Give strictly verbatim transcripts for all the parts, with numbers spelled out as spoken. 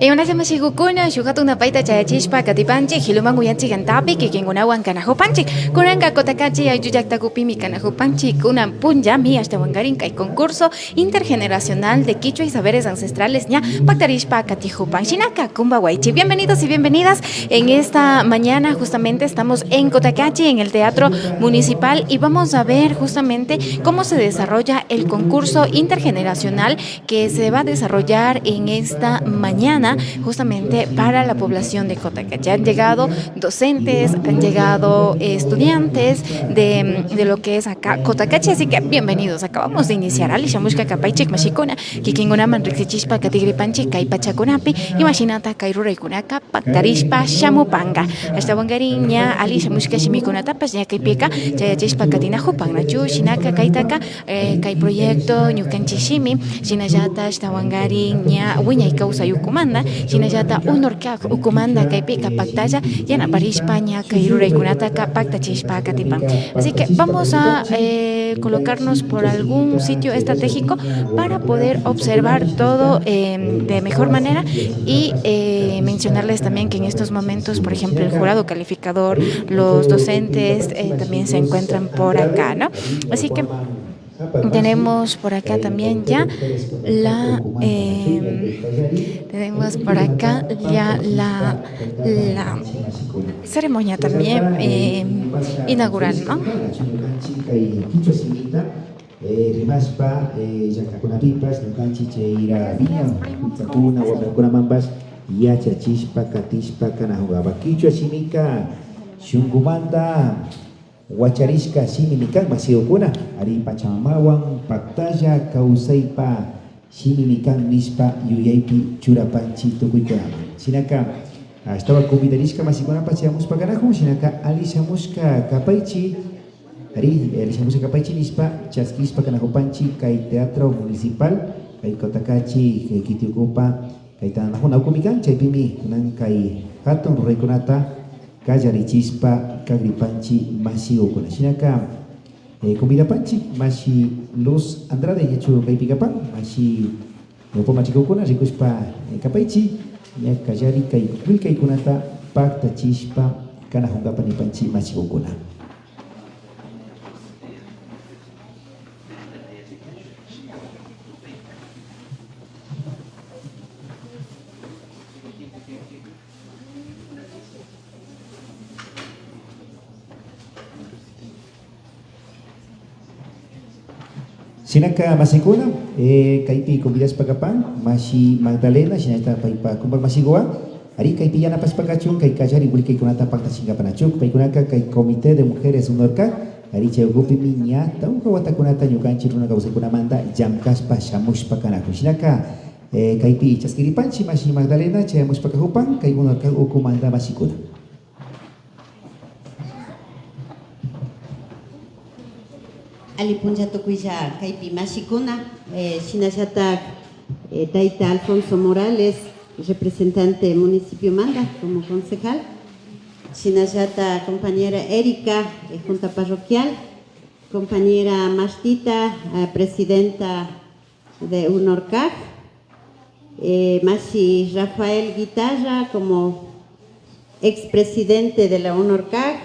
Imanalla mashigukuna, shuk hatun napayta chayachishpa katipanchik, hiluman uyanchik antapi kikinkunawan kanajupanchik. Kunanka Cotacachi ayllu llaktakupimi kanajupanchik, kunan punllami ashtawankarin kay concurso intergeneracional de Quichua y Saberes Ancestrales ña paktarishpa katijupan. Shinaka, kumbawaychik. Bienvenidos y bienvenidas. En esta mañana justamente estamos en Cotacachi, en el Teatro Municipal, y vamos a ver justamente cómo se desarrolla el concurso intergeneracional que se va a desarrollar en esta mañana justamente para la población de Cotacachi. Han llegado docentes, han llegado, eh, estudiantes de, de lo que es acá Cotacachi, así que bienvenidos. Acabamos de iniciar. Alli shamushka kapaychik mashikuna, kikinkunaman riksichishpa katigripanchik kay pachakunapi imashinata kay ruraykunaka paktarishpa shamupanka. Ashtawankarin ña alli shamushka shimikunatapash ña kaypika chayachishpa katinajupan, nachu? Shinaka kaytaka, eh, kay proyecto ñukanchik shimi, shinallata ashtawankarin ña wiñay kawsay ukumanta, shinallata UNORCAC ukumanta kaypika paktalla yanaparishpa ña kay ruraykunataka paktachishpa katipan. Así que vamos a, eh, colocarnos por algún sitio estratégico para poder observar todo, eh, de mejor manera y, eh, mencionarles también que en estos momentos, por ejemplo, el jurado calificador, los docentes, eh, también se encuentran por acá, ¿no? Así que tenemos por acá también ya la, eh, tenemos por acá ya la, la ceremonia también, eh, inaugural, ¿no? Eh, rimashpa, eh, llaktakunapipash ñukanchik chayra tiyan, pichakuna, wamrakunamanpash yachachishpa katishpa kanajunkapa. Kichwa shimika shunkumanta wacharishka shimimi kan, mashigukuna. Ari, pachamamawan paktalla kawsaypa shimimi kan nishpa yuyaypi churapanchik tukuykunaman. Shinaka, ashtawan convidarishka mashikunapash chayamushpa kanajun, shinaka alli shamushka kapaychik. Ari, eh, alli shamushka kapaychik nishpa chaskishpa kanajupanchik kay Teatro Municipal, kay Cotacachi, eh, Quitiucupa, kay tantanajuna ukumi kan, chaypimi kunan kay jatun ruraykunata kallarichishpa kagripanchik mashigukuna. Shinaka, eh, convidapanchik mashi Luz Andrade, ñachu kaypi kapan, mashi ñawpa machikukuna rikushpa, eh, kapaychik, ña kallari kay willkaykunata paktachishpa kanajunkapa nipanchik mashigukuna. Shinaka mashikuna, eh, kaypi convidashpa kapan mashi Magdalena, shinallata paypa kumpak mashikuwan, ari kaypi yanapashpa kachun kay kallari willkaykunata paktachinkapa nachu. Paykunaka kay Comité de Mujeres UNORCAC, ari chay ukupimi ña tawka watakunata ñukanchik runa kawsaykunamanta llamkashpa shamushpa kanakun. Shinaka, eh, kaypi chaskiripanchik mashi Magdalena chayamushpa kajupan kay UNORCAC ukumanta mashikuna. Alli punlla tukuylla kaypi mashikuna, eh, shinallata, eh, tayta Alfonso Morales, representante municipiomanta como concejal, shinallata compañera Erika, eh, junta parroquial, compañera Martita, eh, presidenta de UNORCAC, eh, mashi Rafael Guitarra como expresidente de la UNORCAC,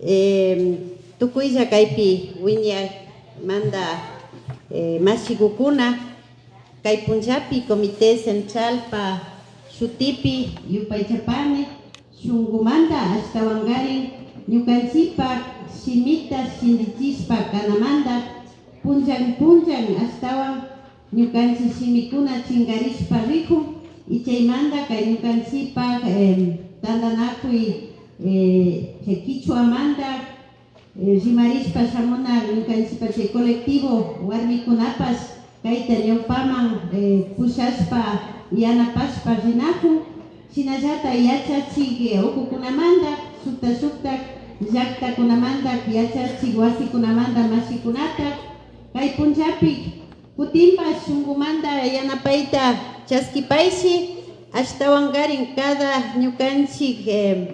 eh, tukuylla kaypi wiñaymanta, eh, mashigukuna, kay punllapi Comité Centralpa shutipi yupaychapani, shunkumanta ashtawankarin ñukanchikpa shimita shinchichishpa kanamanta, punllan punllan ashtawan ñukanchik shimikuna chinkarishpa rikun, y chaymanta kay ñukanchikpa, eh, tantanakuy, eh, chay kichwamanta, eh, rimarishpa shamuna ñukanchikpa chay colectivo warmikunapash kayta ñawpaman, eh, pushashpa yanapashpa rinakun. Shinallata yachachik, eh, ukukunamanta, shukta shukta llaktakunamanta, yachachik wasikunamanta mashikunata kay punllapi kutinpash shunkumanta yanapayta chaskipayshi, ashtawankarin cada ñukanchik, eh,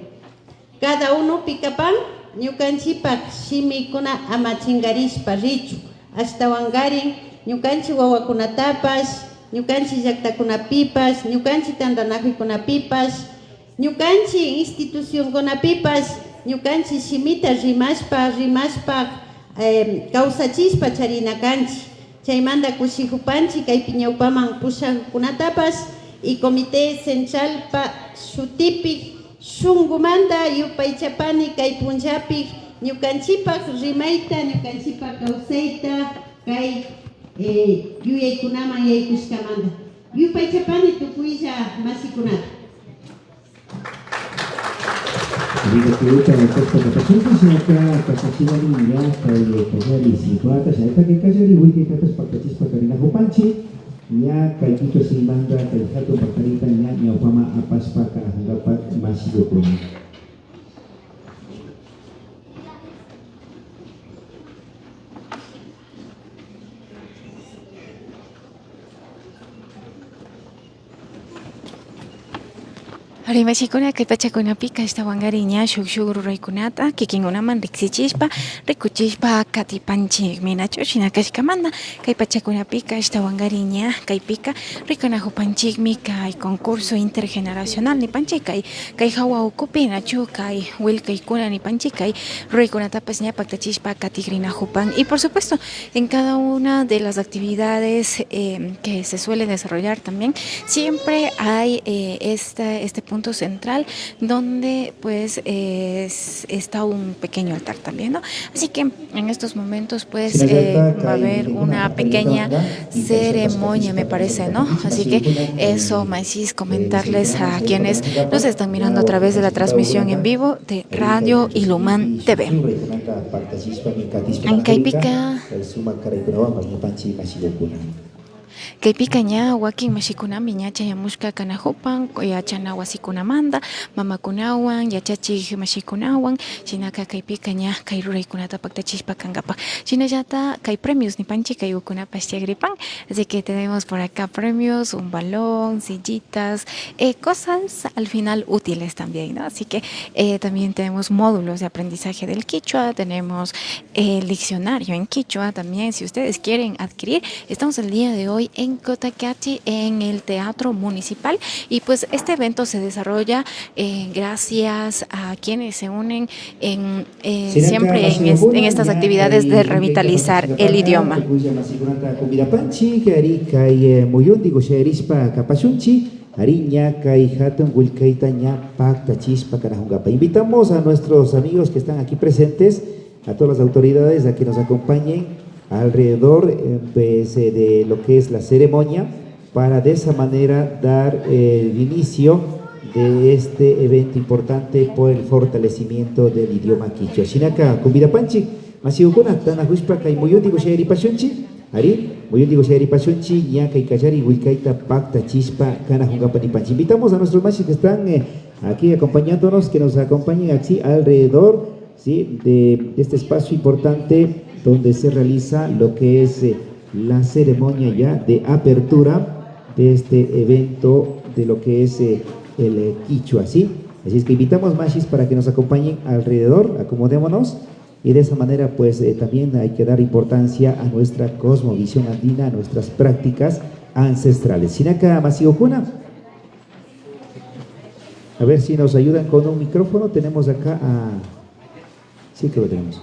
cada unopi kapan ñukanchikpa shimikuna ama chinkarishpa richu, ashtawankarin ñukanchik wawakunatapash, ñukanchik llaktakunapipash, ñukanchik tantanakuykunapipash, ñukanchik institucionkunapipash, ñukanchik shimita rimashpa, rimashpa, em, kawsachishpa charina kanchik. Chaymanta kushikupanchik kaypi ñawpaman pushakkunatapash y Comité Centralpa shutipi shunkumanta yupaychapani kay punllapi ñukanchikpak rimayta, ñukanchikpak kawsayta kay, eh, yuyaykunaman yaykushkamanta. Yupaychapani tukuylla mashikunata. Rinakuyta rikushpa kapachinki, shinaka pasachiwani ña kay kallari shinkuata, shinaka kay kallari willkaytapash paktachishpa karinakupanchik, ña kay kichwa shimimanta kay hatun paktarita ña ñawpaman apashpa kanakunkapak mashikukuna. Ari mashikuna, kay pachakunapika ashtawankarin ña shuk shuk ruraykunata kikinkunaman riksichishpa, rikuchishpa katipanchikmi, nachu? Shina kashkamanta kay pachakunapika ashtawankarin ña kaypika rikanakupanchikmi kay concurso intergeneracional nipanchik, kay, kay hawa ukupi, nachu? Kay willkaykuna nipanchik, kay ruraykunatapash ña paktachishpa katikrinakupan. Y por supuesto, en cada una de las actividades, eh, que se suele desarrollar también, siempre hay, eh, esta, este punto central donde, pues, eh, es- está un pequeño altar también, ¿no? Así que en estos momentos, pues, eh, va a haber una pequeña ceremonia, me parece, ¿no? Así que eso, mashis, comentarles a quienes nos están mirando a través de la transmisión en vivo de Radio Ilumán T V. Kaypika, kaypika ña wakin mashikunami ña chayamushka kanakupan, yachana wasikunamanta, mamakunawan, yachachik mashikunawan, shinaka kaypika ña kay ruraykunata paktachishpa kankapak. Shinallata kay premios nipanchik, kaykunapash chagripan. Así que tenemos por acá premios, un balón, sillitas, eh, cosas al final útiles también, ¿no? Así que, eh, también tenemos módulos de aprendizaje del quichua, tenemos el diccionario en quichua también, si ustedes quieren adquirir. Estamos el día de hoy en Cotacachi, en el Teatro Municipal, y pues este evento se desarrolla, eh, gracias a quienes se unen en, eh, siempre en, est- en estas actividades de revitalizar el idioma. Ari, kay muyunti kusharishpa kapashunchik, ari, ña kay hatun willkayta ña paktachishpa kanakunkapak. Invitamos a nuestros amigos que están aquí presentes, a todas las autoridades, a que nos acompañen alrededor, eh, pues, eh, de lo que es la ceremonia, para de esa manera dar, eh, el inicio de este evento importante por el fortalecimiento del idioma quichua. Shinaka, convidapanchik, mashikuna, tantanakushpa kay muyunti kushayaripashunchik. Ari, muyunti kushayaripashunchik, ña kay kallari willkayta paktachishpa kanakunkapak nipanchik. Invitamos a nuestros mashis que están, eh, aquí acompañándonos, que nos acompañen aquí alrededor, ¿sí? De, de este espacio importante donde se realiza lo que es, eh, la ceremonia ya de apertura de este evento de lo que es, eh, el, eh, quichua, ¿sí? Así es que invitamos mashis para que nos acompañen alrededor, acomodémonos. Y de esa manera, pues, eh, también hay que dar importancia a nuestra cosmovisión andina, a nuestras prácticas ancestrales. Shinaka, mashikuna, a ver si nos ayudan con un micrófono. Tenemos acá a... Sí que lo tenemos.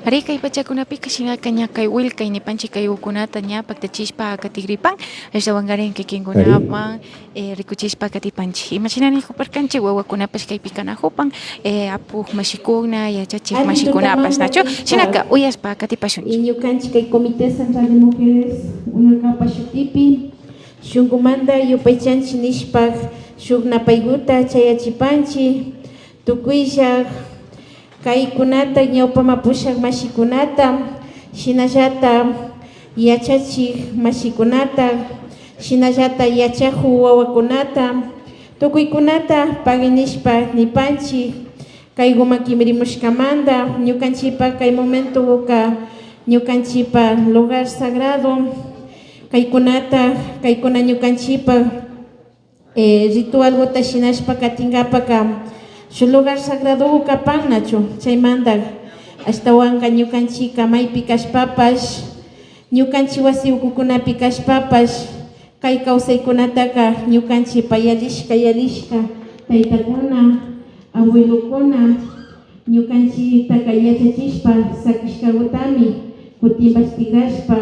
Ari, kay pachakunapika shinaka ña kay willkay nipanchik kaykunata ña paktachishpa katigripan, ashtawankarin kikinkunaman, eh, rikuchishpa katipanchik. Imashina nikuparkanchik, wawakunapash kaypi kanakupan, eh, apu mashikuna, yachachik mashikunapash, nachu? Shinaka uyashpa katipashunchik. Y ñukanchik kay Comité Central de Mujeres, UNACAPA shutipi, shunkumanta yupaychanchik nishpa shuk napaykuta chayachipanchik. Tukuylla kaykunata ñawpaman pushak mashikunata, shinallata yachachik mashikunata, shinallata yachakuk wawakunata, tukuykunata pagui nishpa nipanchik. Kaykuman kimirimushkamanta ñukanchikpak kay momentoka ñukanchikpak lugar sagrado, kaykunata, kaykuna ñukanchikpak eh, ritualkuta shinashpa katinkapaka shuk lugar sagrado kapan nachu. Chaymanta ashtawanka ñukanchikka maypi kashpapash Ñukanchik wasi ukukunapi kashpapash, kay kawsaykunataka ñukanchikpa yallishka, yallishka taytakuna, abuelokuna, ñukanchiktaka yachachishpa sakishkagutami kutinpash tikrashpa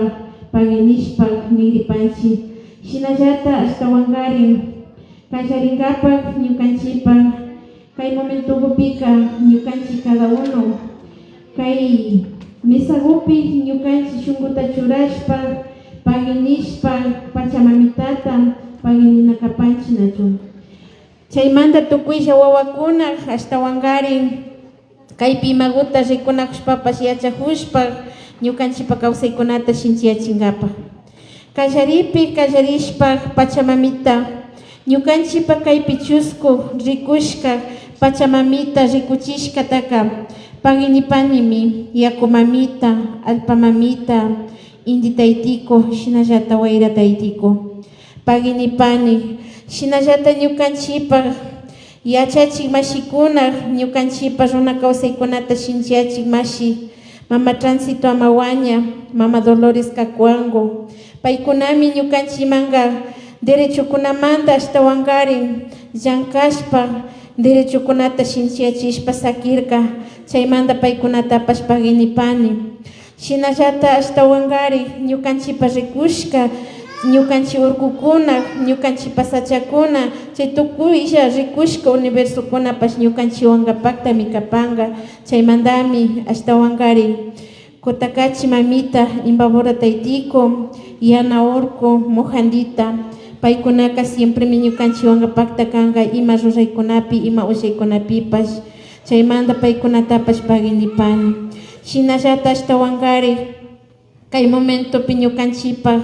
pagui nishpa nigripanchik. Shinallata ashtawankarin kallarinkapak ñukanchikpa kay momentogupika ñukanchik cada uno kay mesagupi ñukanchik shunkuta churashpa pagui nishpa pachamamitata pagui nina kapanchik nachu. Chaymanta tukuylla wawakuna ashtawankarin kaypi imaguta rikunakushpapash yachakushpa ñukanchikpa kawsaykunata shinchiyachinkapak. Kallaripi kallarishpa pachamamita ñukanchikpa kaypi chusku rikushka pachamamita rikuchishkataka pagui nipanimi yaku mamita, allpa mamita, inti taytiku, shinallata wayra taytiku. Pagui nipani, shinallata ñukanchikpa yachachik mashikuna, ñukanchikpa runa kawsaykunata shinchiyachik mashi, mama Tránsito Amaguaña, mama Dolores Cacuango, paykunami ñukanchikmanka derechokunamanta ashtawankarin llankashpa derechokunata shinchiyachishpa sakirka, chaymanta paykunatapash pagui nipani. Shinallata ashtawankarin ñukanchikpa rikushka, ñukanchik urkukuna, ñukanchikpa sachakuna, chay tukuylla rikushka universokunapash ñukanchikwanka paktami kapanka. Chaymantami ashtawankarin Cotacachi mamita, Imbabura taytiku, Yana Urku, Mojandita, paykunaka siempremi ñukanchikwanka pakta kanka ima ruraykunapi, ima ushaykunapipash. Chaymanta paykunatapash pagui nipani. Shinallata ashtawankarin kay momentopi ñukanchikpa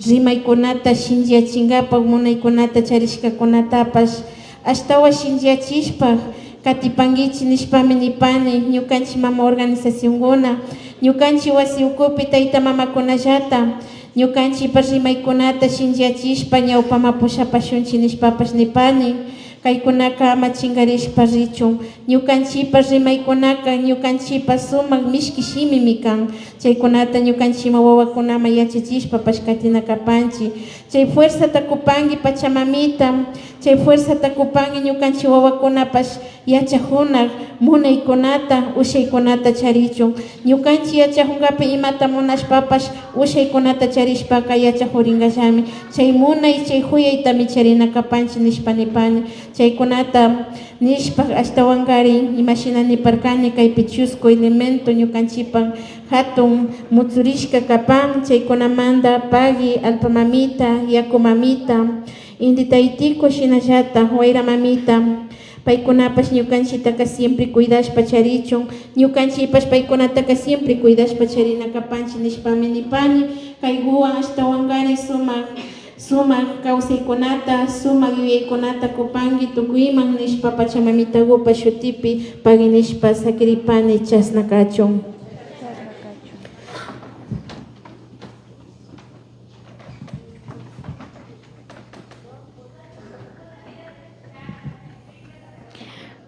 rimaykunata shinchiyachinkapak munaykunata charishkakunatapash ashtawan shinchiyachishpa katipankichik nishpami nipani. Ñukanchik mama organizacionkuna, ñukanchik wasi ukupi tayta mamakunallata ñukanchikpa rimaykunata shinchiyachishpa ñawpaman pushapashunchik nishpapash nipani. Kaykunaka ama chinkarishpa richun. Ñukanchikpa rimaykunaka ñukanchikpa sumak mishki shimimi kan. Chaykunata ñukanchikman wawakunaman yachachishpapash katina kapanchik. Chay fuerzata kupanki pachamamita, chay fuerzata kupanki ñukanchik wawakunapash yachakuna munaykunata, ushaykunata charichun. Ñukanchik yachakunkapi imata munashpapash ushaykunata charishpaka yachakurinkallami. Chay munay, chay kuyaytami charina kapanchik nishpa nipani. Chaykunata nishpa ashtawankarin imashina niparkani kaypi chusku elemento ñukanchikpa hatun mutsurishka kapan, chaykunamanta pagui, allpa mamita, yaku mamita, inti taytiku, shinallata wayra mamita. Paykunapash ñukanchiktaka siempre cuidashpa charichun, ñukanchikpash paykunataka siempre cuidashpa charina kapanchik nishpami nipani. Kaykuwan ashtawankarin sumak, sumak kawsaykunata, sumak yuyaykunata kupanki tukuyman nishpa pachamamitakupa shutipi pagui nishpa sakiripani, chashna kachun.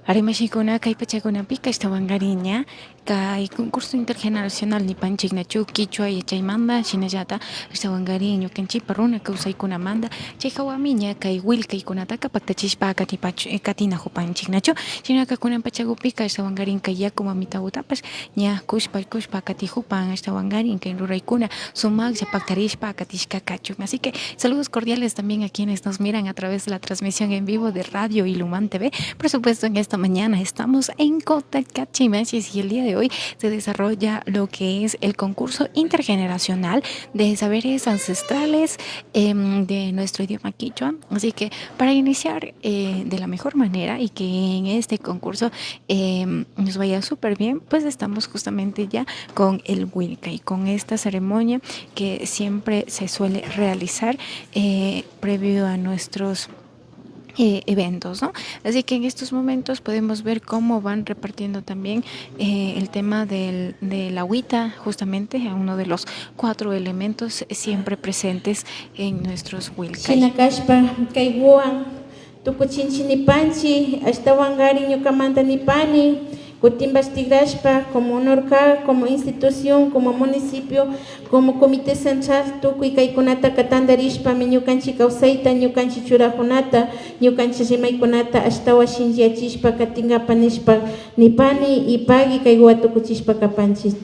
Ari mashikuna, kay pachakunapika ashtawankarin ña kay concurso intergeneracional nipanchik nachu, kichwa yachaymanta, shinallata ashtawankarin ñukanchikpa runa kawsaykunamanta, chay hawami ña kay willkaykunataka paktachishpa katipach-, eh, katinakupanchik nachu. Shinaka kunan pachakupika ashtawankarin kay yaku mamitakutapash ña kushpa, kushpa katikupan, ashtawankarin kay ruraykuna sumaklla paktarishpa katishka kachun. Así que saludos cordiales también a quienes nos miran a través de la transmisión en vivo de Radio Ilumán T V. Por supuesto, en esta mañana estamos en Cotacachi Machis y el día de hoy se desarrolla lo que es el concurso intergeneracional de saberes ancestrales, em, de nuestro idioma quichua. Así que para iniciar, eh, de la mejor manera y que en este concurso em, nos vaya súper bien, pues estamos justamente ya con el Wilca y con esta ceremonia que siempre se suele realizar, eh, previo a nuestros, eh, eventos, ¿no? Así que en estos momentos podemos ver cómo van repartiendo también, eh, el tema del, de la agüita, justamente a uno de los cuatro elementos siempre presentes en nuestros Wilca. Shina kashpa, kaykuwan tukuchinchik nipanchik, ashtawankarin ñukamanta nipani, Kutinpash tikrashpa, como UNORCAC, como institución, como municipio, como comité central, tukuy kaykunataka tantarishpami ñukanchik kawsayta, ñukanchik churakunata, ñukanchik rimaykunata ashtawan shinchiyachishpa katinkapa nishpa nipani y pagui kayguwa tukuchishpa kapanchik.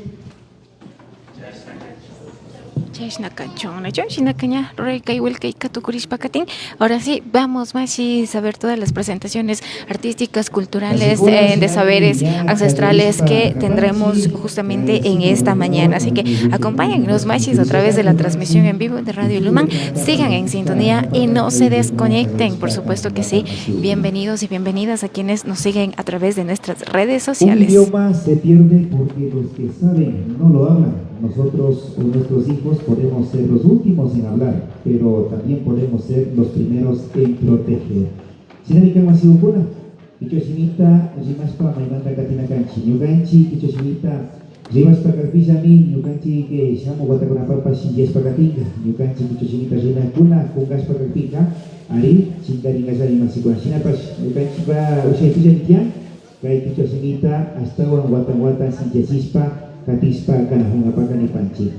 Chashna kachun, nachu? Shinaka ña ruray kay willkayka tukurishpa katin. Ahora sí, vamos, mashis, a ver todas las presentaciones artísticas, culturales, eh, de saberes ancestrales que tendremos justamente en esta mañana. Así que acompáñennos, mashis, a través de la transmisión en vivo de Radio Lumán. Sigan en sintonía y no se desconecten, por supuesto que sí. Bienvenidos y bienvenidas a quienes nos siguen a través de nuestras redes sociales. Un idioma se pierde porque los que saben no lo hablan. Nosotros o nuestros hijos podemos ser los últimos en hablar, pero también podemos ser los primeros en proteger. Shinami kan mashikuna, kichwa shimita rimashpa maymanta katina kanchik. Ñukanchik kichwa shimita rimashpa kakpillami ñukanchik, eh, shamuk watakunapapash shinchiyashpa katinka. Ñukanchik kichwa shimita rimakuna kunkashpa kakpika, ari, chinkarinkallami mashikuna. Shinapash ñukanchikpa ushaypillami tiyan kay kichwa shimita ashtawan watan watan shinchiyachishpa katishpa kanakunkapaka nipanchik.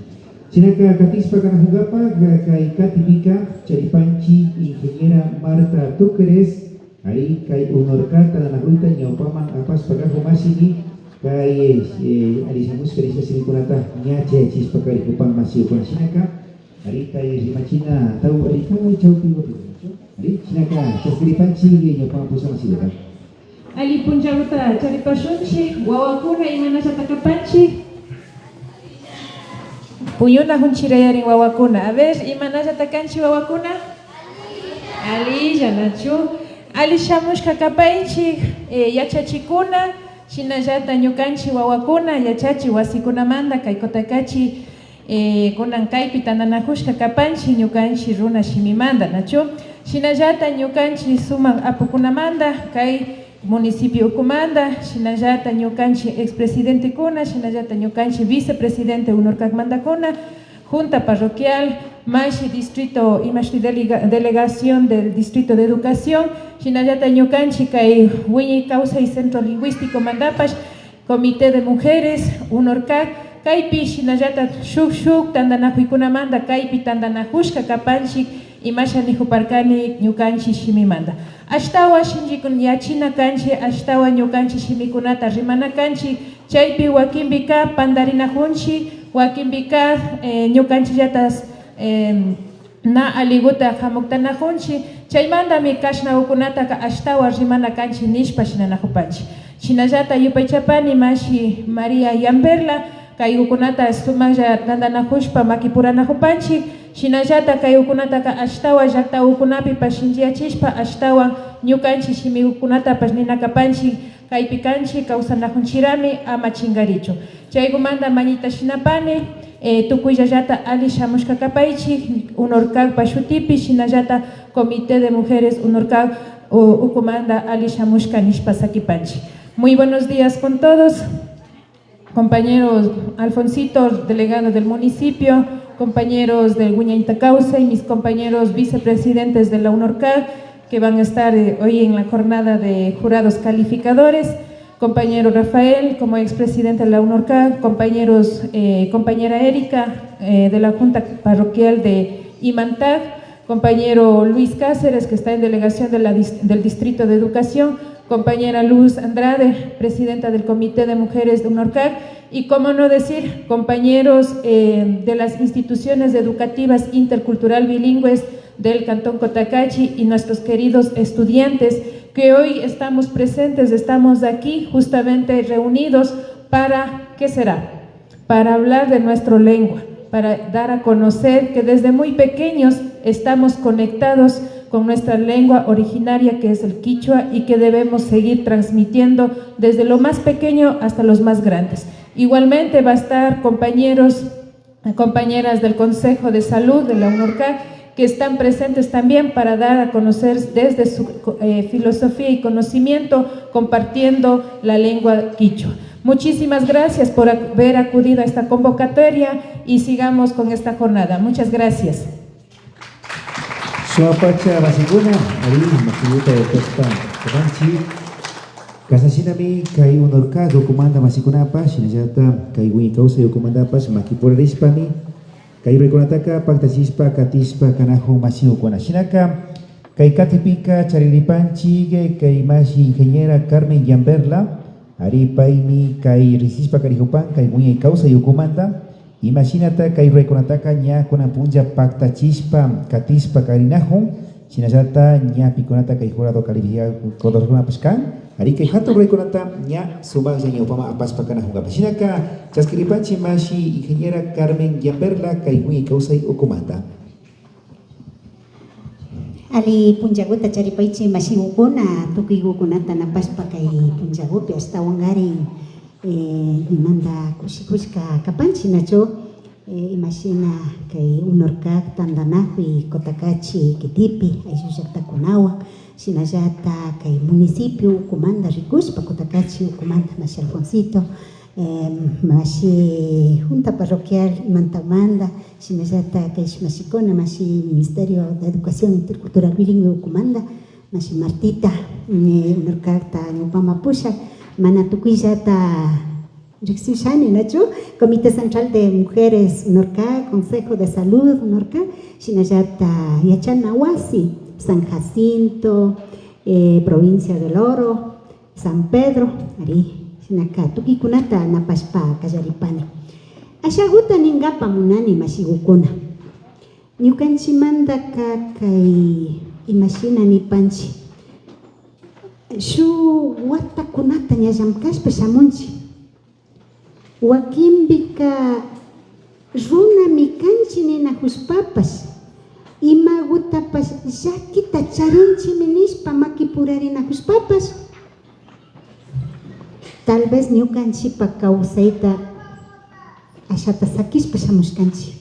Shinaka katishpa kanakunkapa ka-, kay katipika charipanchik ingeniera Marta Túqueres, ari, kay UNORCAC tantanakuyta ñawpaman apashpa kakun mashimi, kay, eh, ari shamushka nishka shimikunata ña chayachishpa karikupan mashikuna. Shinaka, ari, kay rimachina tawa, ari, kay chawpi wapi, ari, shinaka chaskiripanchik ñawpaman pusha mashikuna. Alli punllaguta charipashunchik, wawakuna, imanallata kapanchik? Puñunakunchirayarin wawakuna. A ver, imanallata kanchik wawakuna? Allilla, nachu? Alli shamushka kapaychik, eh, yachachikuna, shinallata ñukanchik wawakuna, yachachik wasikunamanta kay Cotacachi, eh, kunan kaypi tantanakushka kapanchik ñukanchik runa shimimanta, nachu? Shinallata ñukanchik sumak apukunamanta kay municipio ukumanta, shinallata ñukanchik expresidentekuna, shinallata ñukanchik vicepresidente UNORCACmantakuna, junta parroquial, mashi distrito, imashi delega-, delegación del distrito de educación, shinallata ñukanchik kay wiñay kawsay centro lingüísticomantapash, Comité de Mujeres, UNORCAC, kaypi shinallata shuk, shuk tantanakuykunamanta kaypi tantanakushka kapanchik, imasha nikuparkani ñukanchik shimimanta. Ashtawan shinchiyachina kanchik, ashtawan ñukanchik shimikunata rimana kanchik, chaypi wakinpika pantarinakunchik, wakinpika, eh, ñukanchikllatas, em, na alliguta jamuktanakunchik, chaymantami kashna ukunataka ashtawan rimana kanchik nishpa shinanakupanchik. Shinallata yupaychapani mashi María Yamberla, kay ukunata sumaklla tantanakushpa makipuranakupanchik, shinallata kay ukunataka ashtawan llakta ukunapipash shinchiyachishpa ashtawan ñukanchik shimi ukunatapash nina kapanchik, kaypi kanchik, kawsanakunchirami, ama chinkarichu. Chaykumanta mañita shinapani, eh, tukuyllallata alli shamushka kapaychik, UNORCACpa shutipi, shinallata Comité de Mujeres UNORCAC, u-, ukumanta alli shamushka nishpa sakipanchik. Muy buenos días con todos. Compañero Alfonsito, delegado del municipio, compañeros del Wiñayta Kawsay, mis compañeros vicepresidentes de la UNORCAC, que van a estar, eh, hoy en la jornada de jurados calificadores, compañero Rafael, como expresidente de la UNORCAC, compañeros, eh, compañera Erika, eh, de la Junta Parroquial de Imantac, compañero Luis Cáceres, que está en delegación de la dis-, del Distrito de Educación, compañera Luz Andrade, presidenta del Comité de Mujeres de UNORCAC, y cómo no decir, compañeros, eh, de las instituciones educativas intercultural bilingües del Cantón Cotacachi y nuestros queridos estudiantes que hoy estamos presentes, estamos aquí justamente reunidos para, ¿qué será? Para hablar de nuestra lengua, para dar a conocer que desde muy pequeños estamos conectados con nuestra lengua originaria, que es el quichua, y que debemos seguir transmitiendo desde lo más pequeño hasta los más grandes. Igualmente va a estar compañeros, compañeras del Consejo de Salud de la UNORCAC, que están presentes también para dar a conocer desde su, eh, filosofía y conocimiento, compartiendo la lengua quichua. Muchísimas gracias por haber acudido a esta convocatoria y sigamos con esta jornada. Muchas gracias. Suapacha mashikuna, ari, machiguta yachashpa kapanchik. Kashnashinami kay UNORCAC ukumanta mashikunapash, shinallata kay wiñay kawsay ukumantapash makipurarishpami, kay ruraykunataka paktachishpa katishpa kanajun mashikukuna. Shinaka kay katipika chariripanchik kay mashi ingeniera Carmen Yamberla, ari paymi kay riksishpa karijupan kay wiñay kawsay ukumanta. Imashinata kay ruraykunataka ña kunan punlla paktachishpa katishpa karinajun, shinallata ña pikunata kay jurado calificadorkunapash kan, ari kay jatun ruraykunata ña sumaklla ñawpaman apashpa kanajunkapak. Shinaka chaskiripanchik mashi ingeniera Carmen Yamberla kay wiñay kawsay ukumanta. Alli punllaguta charipaychik mashigukuna, tukuygukunata napashpa kay punllagupi ashtawankarin, eh, imanta kushikushka kapanchik nachu, eh, imashina kay UNORCAC tantanakuy Cotacachi kitipi ayllu llaktakunawan, shinallata kay municipio ukumanta rikushpa, Cotacachi ukumanta mashi Alfonsito, eh, mashi junta parroquial imantamanta, shinallata kay mashikuna mashi Ministerio de Educación Intercultural Bilingüe ukumanta, mashi Martita, eh, UNORCACta ñawpaman pushak, mana tukuyllata riksishani nachu, Comité Central de Mujeres UNORCAC, Consejo de Salud UNORCAC, shinallata yachana wasi San Jacinto, eh, provincia del Oro, San Pedro, ari, shinaka tukuykunata napashpa kallaripani. Ashaguta ninkapak munani mashigukuna. Ñukanchikmantaka kay imashina nipanchik, shuk watakunata ña llamkashpa shamunchik. Wakinpika runami kanchik ninakushpapash, imagutapash llakita charinchikmi nishpa makipurarinakushpapash, tal vez ñukanchikpak kawsayta ashata sakishpa shamushkanchik.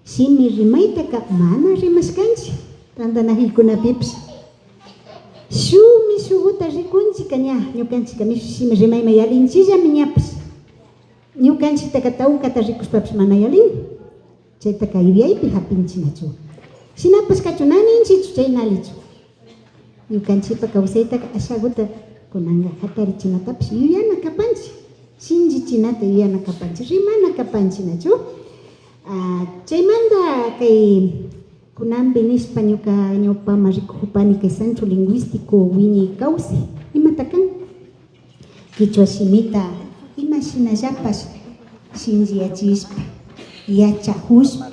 Shimi rimaytaka mana rimashkanchik tantanakuykunapipash. Shukmi shukuta rikunchikka ña, ñukanchikka mishu shimi rimayman yalinchikllami ñapash. Ñukanchiktaka tawkata rikushpapash mana yalin. Chaytaka yuyaypi japinchik nachu. Shinapash kachun na ninchikchu chay na allichu. Ñukanchikpak kawsaytaka ashakuta kunanka jatarichinatapash yuyana kapanchik, shinchichinata yuyana kapanchik, rimana kapanchik nachu. Ah, chaymanta kay kunanpi nishpa ñuka ñawpaman rikujupani kay Centro Lingüístico Wiñay Kawsay. Imata kan? Kichwa shimita imashinallapash shinchiyachishpa, yachajushpa,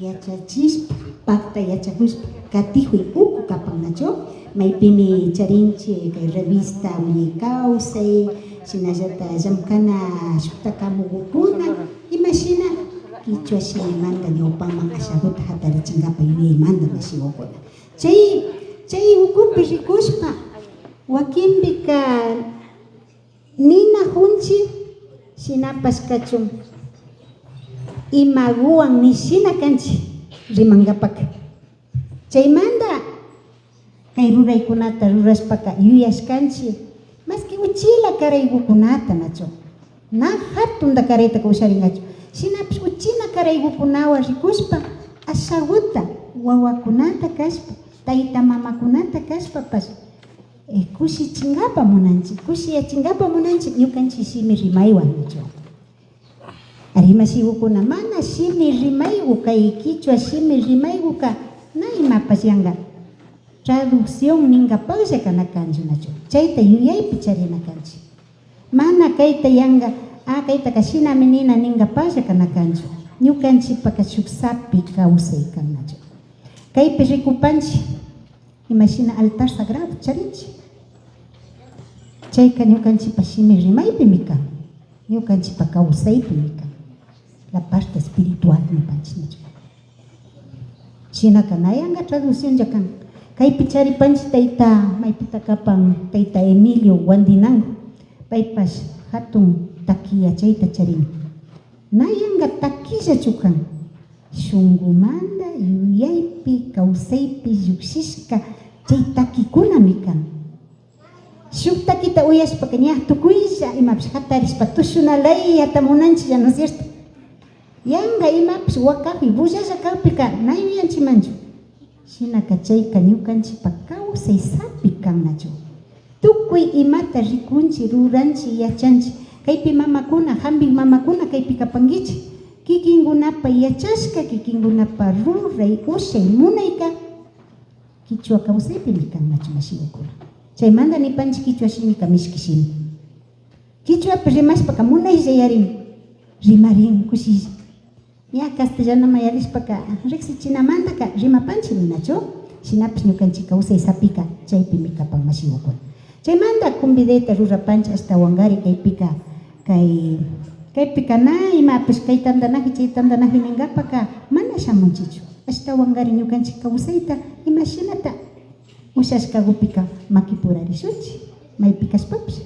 yachachishpa, pakta yachajushpa katijuy uku kapan nachu. Maypimi charinchik kay revista Wiñay Kawsay, shinallata llamkana shuktakamugukuna, imashina kichwa shimimanta ñawpaman ashakuta jatarichinkapak yuyaymanta mashigukuna. Chay, chay ukupi rikushpa, wakinpika ninajunchik, shinapash kachun imaguwan ni shina kanchik rimankapaka. Chaymanta kay ruraykunata rurashpaka yuyashkanchik, maski uchilla karaykukunata nachu, na jatunta karaytaka usharinkachu, shinapash uchilla karaykukunawan rikushpa ashakuta wawakunata kashpa, tayta mamakunata kashpapash, eh, kushichinkapak munanchik, kushiyachinkapak munanchik ñukanchik shimi rimaywan nachu. Ari mashigukuna, mana shimi rimayku, kay kichwa shimi rimaykuka na imapash yanka traducción ninkapaklla kana kanchu nachu, chayta yuyaypi charina kanchik. Mana kayta yanka, ah, kaytaka shinami nina ninkapaklla kana kanchu. Ñukanchikpaka shuk sapi kawsay kan nachu. Kaypi rikupanchik imashina altar sagrado charinchik. Chayka ñukanchikpa shimi rimaypimi kan, ñukanchikpa kawsaypimi kan, la parte espiritual nipanchik nachu. Shinaka na yanka traduccionlla kan. Kaypi charipanchik tayta, maypita kapan, tayta Emilio Guandinango, paypash jatun taki yachayta charin. Na yanka takillachu kan, shunkumanta, yuyaypi, kawsaypi llukshishka chay takikunami kan. Shuk takita uyashpaka ña tukuylla imapash jatarishpa tushuna layata munanchiklla, ¿no es cierto? Yanka imapash wakapi bullalla kakpika na yuyanchikmanchu. Shinaka chayka ñukanchikpa kawsay sapi kan nachu. Tukuy imata rikunchik, ruranchik, yachanchik. Kaypi mamakuna, hampik mamakuna kaypi kapankichik. Kikinkunapa yachashka, kikinkunapa ruray, ushay, munayka kichwa kawsaypimi kan, nachu mashikukuna. Chaymanta nipanchik kichwa shimika mishki shimi. Kichwapi rimashpaka munaylla yarin, rimarin kushilla. Ña castellanoman yalishpaka riksichinamantaka rimapanchik ninachu? Shinapish ñukanchik kawsay sapika chaypimi kapan mashikukuna. Chaymanta convidayta rurapanchik ashtawankari kaypika, kay, kaypika na imapish kay tantanaji, chay tantanaji ninkapaka mana shamunchikchu. Ashtawankari ñukanchik kawsayta imashinata ushashkakupika makipurarishunchik, maypi kashpapish.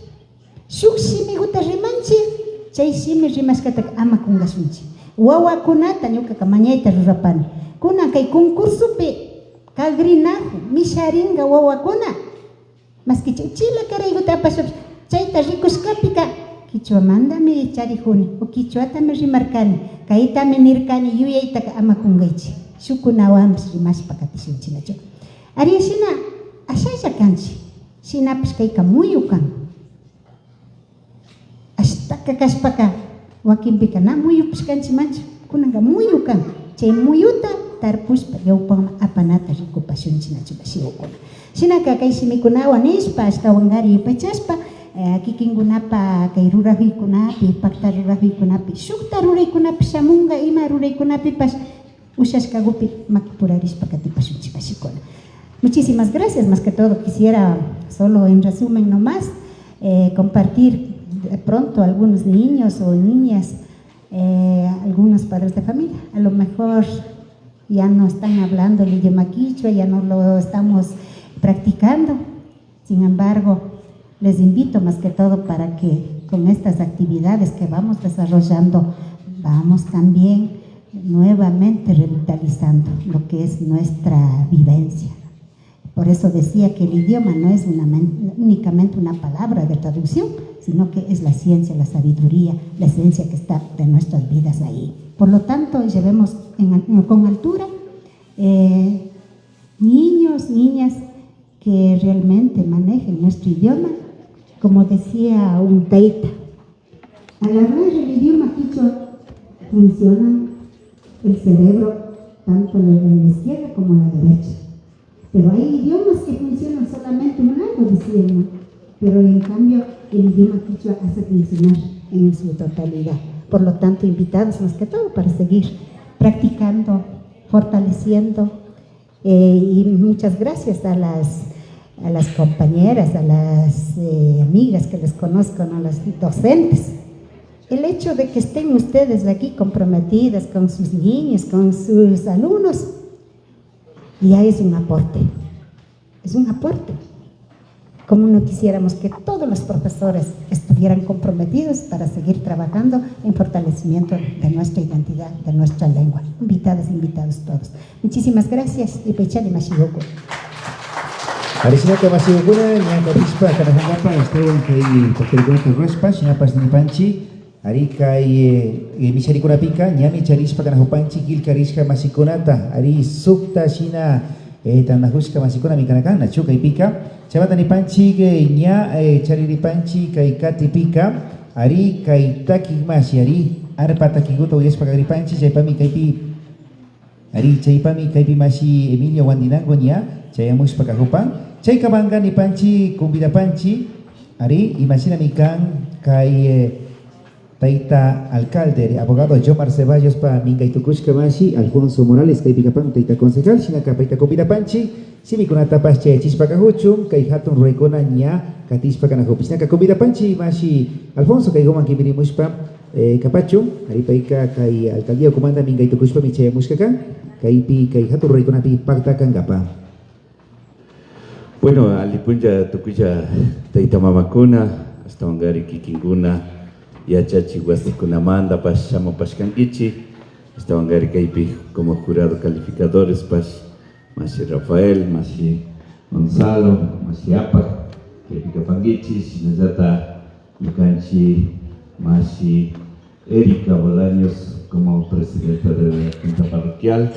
Shuk shimikuta rimanchik, chay shimi rimashkataka ama kunkashunchik. Wawakunata ñukaka mañayta rurapani. Kunan kay concursopi kagrinajun, misharinka wawakuna. Maski chay uchilla karaykuta apashapish, chayta rikushkapika kichwamantami charijuni o kichwatami rimarkani, kaytami nirkani yuyaytaka ama kunkaychik. Shukkunawanpish rimashpa katishunchik nachu. Ari shina ashalla kanchik, shinapish kayka muyu kan. Ashtaka kashpaka wakinpika na muyupish kanchikmanchu, kunanka muyu kan. Chay muyuta tarpushpa ñawpaman apanata rikupashunchik nachu mashikukuna. Shinaka kay shimikunawan nishpa ashtawankari yupaychashpa, eh, kikinkunapa kay rurajuykunapi, pakta rurajuykunapi, shukta ruraykunapi shamunka ima ruraykunapipash ushashkakupi makipurarishpa katipashunchik mashikuna. Muchísimas gracias. Más que todo quisiera solo en resumen nomás, eh, compartir de pronto algunos niños o niñas, eh, algunos padres de familia. A lo mejor ya no están hablando el idioma quichua, ya no lo estamos practicando. Sin embargo, les invito más que todo para que con estas actividades que vamos desarrollando, vamos también nuevamente revitalizando lo que es nuestra vivencia. Por eso decía que el idioma no es una men-, únicamente una palabra de traducción, sino que es la ciencia, la sabiduría, la esencia que está de nuestras vidas ahí. Por lo tanto, llevemos en al-, con altura, eh, niños, niñas, que realmente manejen nuestro idioma, como decía un taita, al hablar el idioma quichua funciona el cerebro tanto en la izquierda como en la derecha. Pero hay idiomas que funcionan solamente un lado, decían, ¿no? Pero en cambio el idioma quichua hace funcionar en su totalidad. Por lo tanto, invitados más que todo para seguir practicando, fortaleciendo eh, y muchas gracias a las, a las compañeras, a las, eh, amigas que les conozco, ¿no? A las docentes. El hecho de que estén ustedes aquí comprometidas con sus niños, con sus alumnos, ya es un aporte. Es un aporte. Como no quisiéramos que todos los profesores estuvieran comprometidos para seguir trabajando en fortalecimiento de nuestra identidad, de nuestra lengua. Invitadas, invitados todos. Muchísimas gracias y pechali mashiguku. Arishinaka mashigukuna, ña katishpa kanajunkapa, ashtawan kay paktakunata ruwashpa, shinapash nipanchi, Ari kay, eh, eh, misharikunapika ñami charishpa kanajupanchi killkarishka mashikunata. Ari sukta shina, eh, tandajushka mashikunami kana kan, nachu kaypika. Chaymanta nipanchi, eh, ña, eh, chariripanchi kay katipika. Ari kay takik mashi, ari arpa takikuta uyashpa kagripanchi, chaypami kaypi Ari, chaypami kaypi mashi Emilio Guandinango ña chayamushpa kajupan. Chaykamanka nipanchi, convidapanchi, ari, imashinami kan kay, eh, tayta alcalde, ari, abogado Jomar Ceballos pa minkay tukushka mashi Alfonso Morales kaypi kapan, tayta concejal, shinaka payta convidapanchi, shimikunatapash chayachishpa kajuchun, kay jatun ruraykuna ña katishpa kanajupishna. Shinaka convidapanchi mashi Alfonso kaykuman kiwirimushpa, eh, kapachun, ari payka kay alcaldía ukumanta minkay tukushpami chayamushka kan, kaypi kay jatun ruraykunapi pakta kankapa. Bueno, alli puncha tukuylla tayta mamakuna, ashtawankari kikinkuna yachachik wasikunamantapash shamupashkankichik, ashtawankari kaypi como jurado calificadorespash, mashi Rafael, mashi Gonzalo, mashi Apak, kaypi kapankichik, shinallata ñukanchik mashi Erika Bolaños como presidenta de la Junta Parroquial,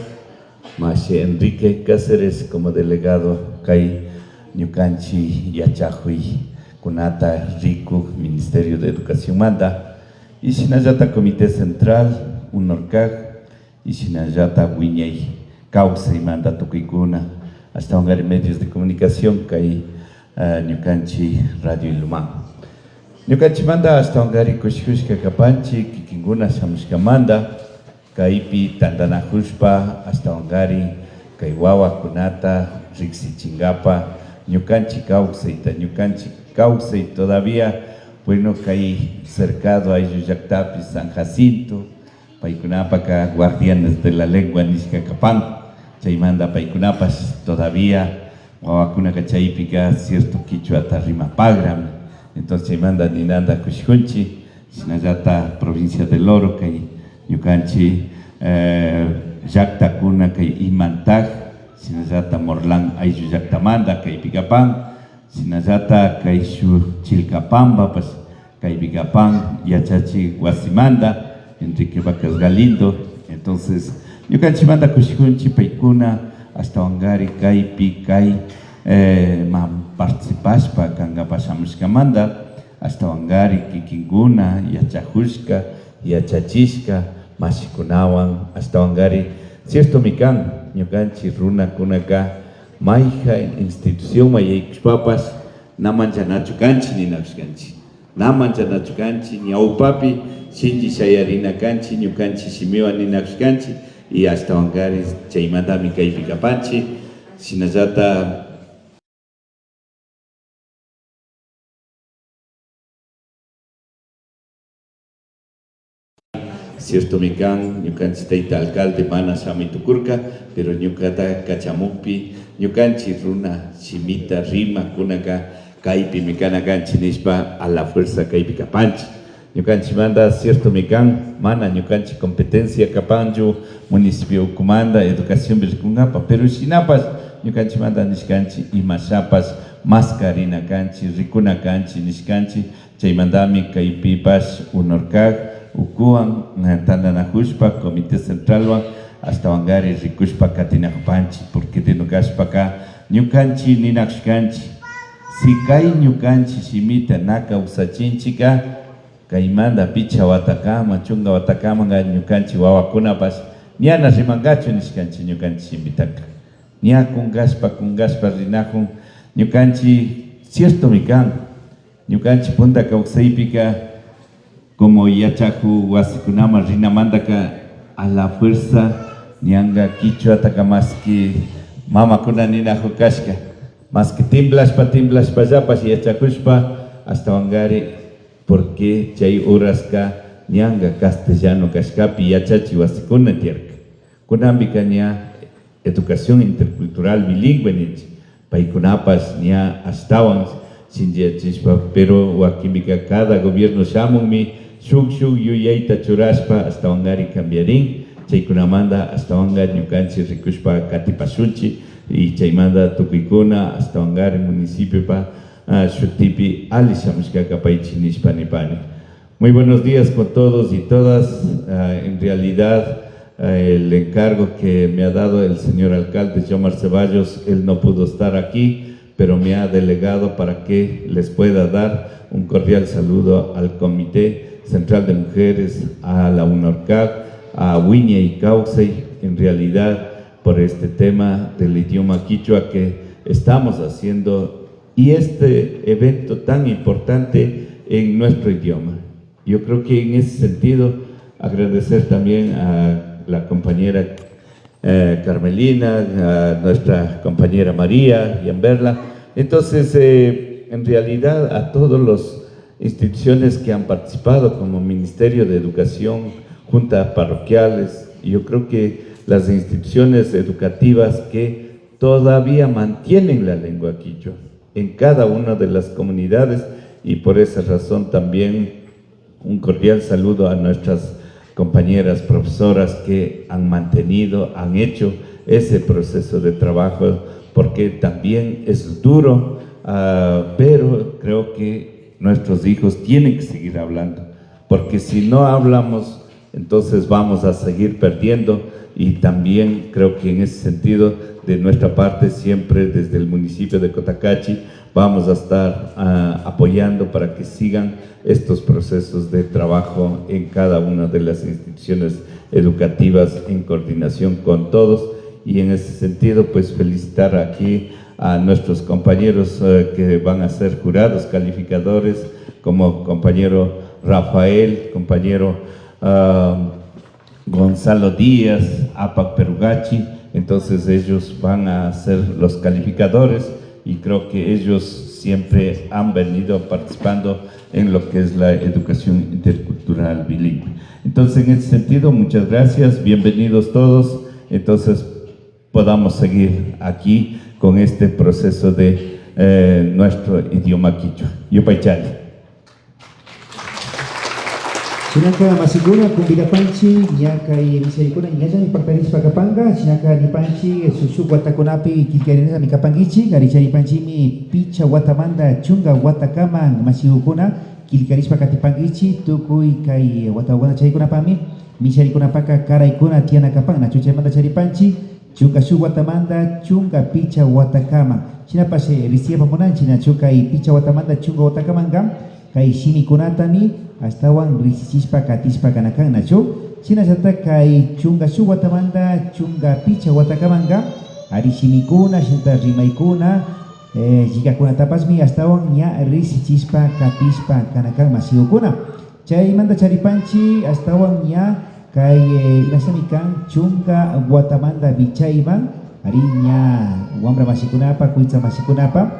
mashi Enrique Cáceres como delegado kay ñukanchik yachajuy kunata rikuk Ministerio de Educación manta, y shinallata Comité Central, UNORCAC, y shinallata Wiñay Kawsaymanta tukuykuna, ashtawankari medios de comunicación kay, ah, ñukanchik Radio Ilumán. Ñukanchikmanta ashtawankari kushikushka kapanchik, kikinkuna shamushkamanta, kaypi tantanakushpa, ashtawankari kay wawakunata riksichinkapak, ñukanchik kawsayta, ñukanchik kawsay todavía, bueno, kay cercado ayllu llaktapi San Jacinto, paykunapaka guardianes de la lengua nishka kapan, chaymanta paykunapash todavía wawakunaka chaypika cierto kichwata rimapakrami. Entonces chaymanta ninanta kushikunchik, shinallata provincia del Oro, kay ñukanchik, eh, llaktakuna kay Imantak, shinallata Morlán ayllu llaktamanta kaypi kapan, shinallata kay shuk Chilcapambapash kaypi kapan yachachik wasimanta, Enrique Vacas Galindo. Entonces, ñukanchikmanta kushikunchik paykuna ashtawankari kaypi kay, eh, man participashpa kankapak shamushkamanta, ashtawankari kikinkuna yachakushka, yachachishka mashikunawan, ashtawankari ciertomi kan, ñukanchik runakunaka mayjan institucionman yaykushpapash na manchanachu kanchik ninakushkanchik. Na manchanachu kanchik, ñawpapi shinchi shayarina kanchik, ñukanchik shimiwan ninakushkanchik, y ashtawankari chaymantami kaypi kapanchik, shinallata ciertomi kan, ñukanchik tayta alcalde mana shamuy tukurka, pero ñukata kachamukpi, ñukanchik runa shimita rimakkunaka kaypimi kana kanchik nishpa, a la fuerza kaypi kapanchik. Ñukanchikmanta ciertomi kan, mana ñukanchik competencia kapanchu municipio ukumanta educacionpi rikunkapak, pero shinapash ñukanchikmanta nishkanchik imashapash maskarina kanchik, rikuna kanchik nishkanchik. Chaymantami kaypipash UNORCAC ukuwan, eh, tantanakushpa Comité Centralwan ashtawankari rikushpa katinakupanchik, porque de no kashpaka ñukanchik ninakushkanchik, si kay ñukanchik shimita na kawsachinchikka, kaymanta pichka watakama, chunka watakamanka ñukanchik wawakunapash ñana rimankachu nishkanchik ñukanchik shimitaka. Ña kunkashpa, kunkashpa rinakun. Ñukanchik ciertomi kan, ñukanchik punta kawsaypika como yachakuk wasikunaman rinamantaka a la fuerza ñanka kichwataka maski mamakuna ninakuk kashka, maski timplashpa, timplashpallapash yachakushpa, ashtawankari, porque chay horaska ñanka castellano kashkapi yachachik wasikuna tiyarka. Kunanpika ña educación intercultural bilingüe ninchik. Paykunapash ña ashtawan shinchiyachishpa, pero wakinpika cada gobierno shamunmi shuk, shuk yuyayta churashpa ashtawankari cambiarin. Chaykunamanta ashtawanka ñukanchik rikushpa katipashunchik y chaymanta tukuykuna ashtawankari municipiopa, ah, shutipi alli shamushka kapaychik nishpa nipani. Muy buenos días con todos y todas. Ah, en realidad, ah, el encargo que me ha dado el señor alcalde Yomar Ceballos, él no pudo estar aquí, pero me ha delegado para que les pueda dar un cordial saludo al Comité Central de Mujeres, a la UNORCAC, a Wiñay Kawsay, en realidad por este tema del idioma quichua que estamos haciendo y este evento tan importante en nuestro idioma. Yo creo que en ese sentido agradecer también a la compañera, eh, Carmelina, a nuestra compañera María Yamberla. Entonces, eh, en realidad a todos los instituciones que han participado como Ministerio de Educación, juntas parroquiales, yo creo que las instituciones educativas que todavía mantienen la lengua quichua en cada una de las comunidades y por esa razón también un cordial saludo a nuestras compañeras profesoras que han mantenido, han hecho ese proceso de trabajo porque también es duro, ah, pero creo que nuestros hijos tienen que seguir hablando, porque si no hablamos, entonces vamos a seguir perdiendo Y también creo que en ese sentido, de nuestra parte, siempre desde el municipio de Cotacachi, vamos a estar, ah, apoyando para que sigan estos procesos de trabajo en cada una de las instituciones educativas en coordinación con todos. Y en ese sentido, pues felicitar aquí a nuestros compañeros, eh, que van a ser jurados calificadores, como compañero Rafael, compañero, ah, Gonzalo Díaz, Apac Perugachi. Entonces ellos van a ser los calificadores y creo que ellos siempre han venido participando en lo que es la educación intercultural bilingüe. Entonces, en ese sentido, muchas gracias, bienvenidos todos. Entonces, podamos seguir aquí con este proceso de, eh, nuestro idioma quichua. Yupaychani. Shinaka mashikuna, convidapanchik ña kay misharikuna ñallami paktarishpa kapanka, shinaka nipanchik shuk shuk watakunapi killkarinami kapankichik, ari charipanchikmi pichka watamanta chunka watakaman mashikukuna killkarishpa katipankichik, tukuy kay watakuna chaykunapami misharikunapaka karaykuna tiyana kapan, nachu chaymanta charipanchik, chunka shuk watamanta chunka pichka watakaman. Shinapash, eh, riksiyapamunanchik, nachu kay pichka watamanta chunka watakamanka, kay shimikunatami ashtawan riksichishpa katishpa kana kan, nachu? Shinallata kay chunka shuk watamanta chunka pichka watakamanka, ari shimikuna, shinallata rimaykuna, eh, llikakunatapashmi ashtawan ña riksichishpa katishpa kana kan, mashikukuna. Chaymanta charipanchik ashtawan ña kay, eh, imashnami kan, chunka watamanta wichayman, ari ña wambra mashikunapa, kuytsa mashikunapa,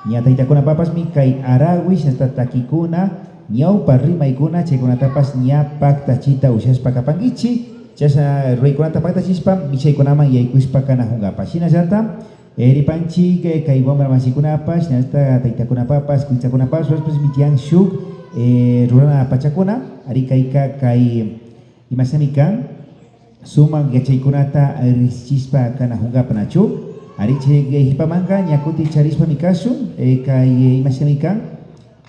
ña taytakunapapashmi kay arawi, shinallata takikuna, ñawpa rimaykuna, chaykunatapash ña paktachita ushashpa kapankichik. Chasha ruraykunata paktachishpa, mishaykunaman yaykushpa kanakunkapa. Shinallata, eh, ripanchik, eh, kay wambra mashikunapash, shinallata taytakunapapash, kuytsakunapash, rurashpashmi tiyan shuk, eh, rurana pachakuna, ari kayka kay, imashnami kan, sumak yachaykunata, eh, riksichishpa kanakunkapa, nachu? Ari chay, eh, hipamanka ña kutin charishpami kashun, eh, kay, eh, imashnami kan,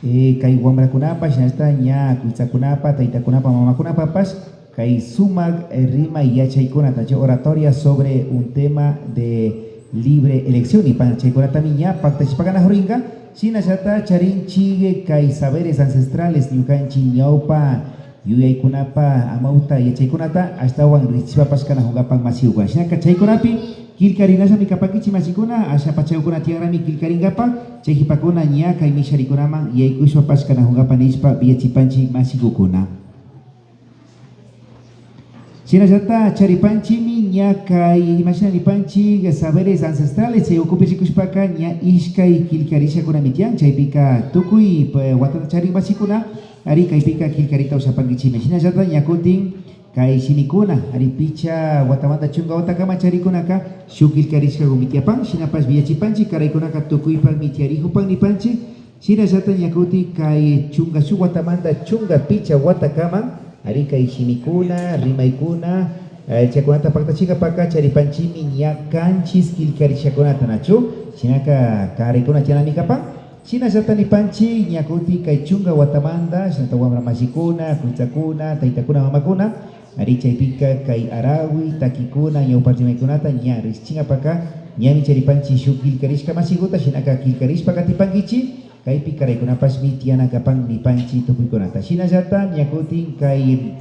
eh, kay wambrakunapash, shinallata ña kuytsakunapa, taytakunapa, mamakunapapash, kay sumak, eh, rimay yachaykunata, chay oratoria sobre un tema de libre elección nipan, chaykunatami ña paktachishpa kanakurinka. Shinallata charinchik kay saberes ancestrales, ñukanchik ñawpa yuyaykunapa amawta yachaykunata ashtawan riksichishpapash kanakunkapak mashikukuna. Shinaka chaykunapi killkarinallami kapankichik mashikuna, asha pachakukuna tiyanrami killkarinkapak, chay hipakuna ña kay misharikunaman yaykushpapash kanakunkapak nishpa willachipanchik mashikukuna. Shinallata charipanchikmi ña kay, imashina nipanchik, saberes ancestrales, chay ukupi rikushpaka ña ishkay killkarishakunami tiyan. Chaypika tukuy, eh, watata charin mashikuna, ari kaypika killkarita ushapankichikmi. Shinallata ña kutin kay shimikuna, ari pichka watamanta chunka watakama charikunaka shuk killkarishkakumi tiyapan. Shinapash willachipanchik, karaykunaka tukuypakmi tiyarikupan nipanchik. Shinallata ña kutin kay chunka shuk watamanta chunka pichka watakaman, ari kay shimikuna, rimaykuna, eh, chaykunata paktachinkapaka charipanchikmi ña kanchis killkarishakunata, nachu? Shinaka karaykuna tiyanami kapan. Shinallata nipanchik ña kutin kay chunka watamanta, shinata wambra mashikuna, kuytsakuna, taytakuna, mamakuna, ari chaypika kay arawi, takikuna, ñawpa rimaykunata ña riksichinkapaka ñami charipanchik shuk killkarishka mashikuta, shinaka killkarishpa katipankichik. Kaypi karaykunapashmi tiyana kapan nipanchik tukuykunata. Shinallata ña kutin kay,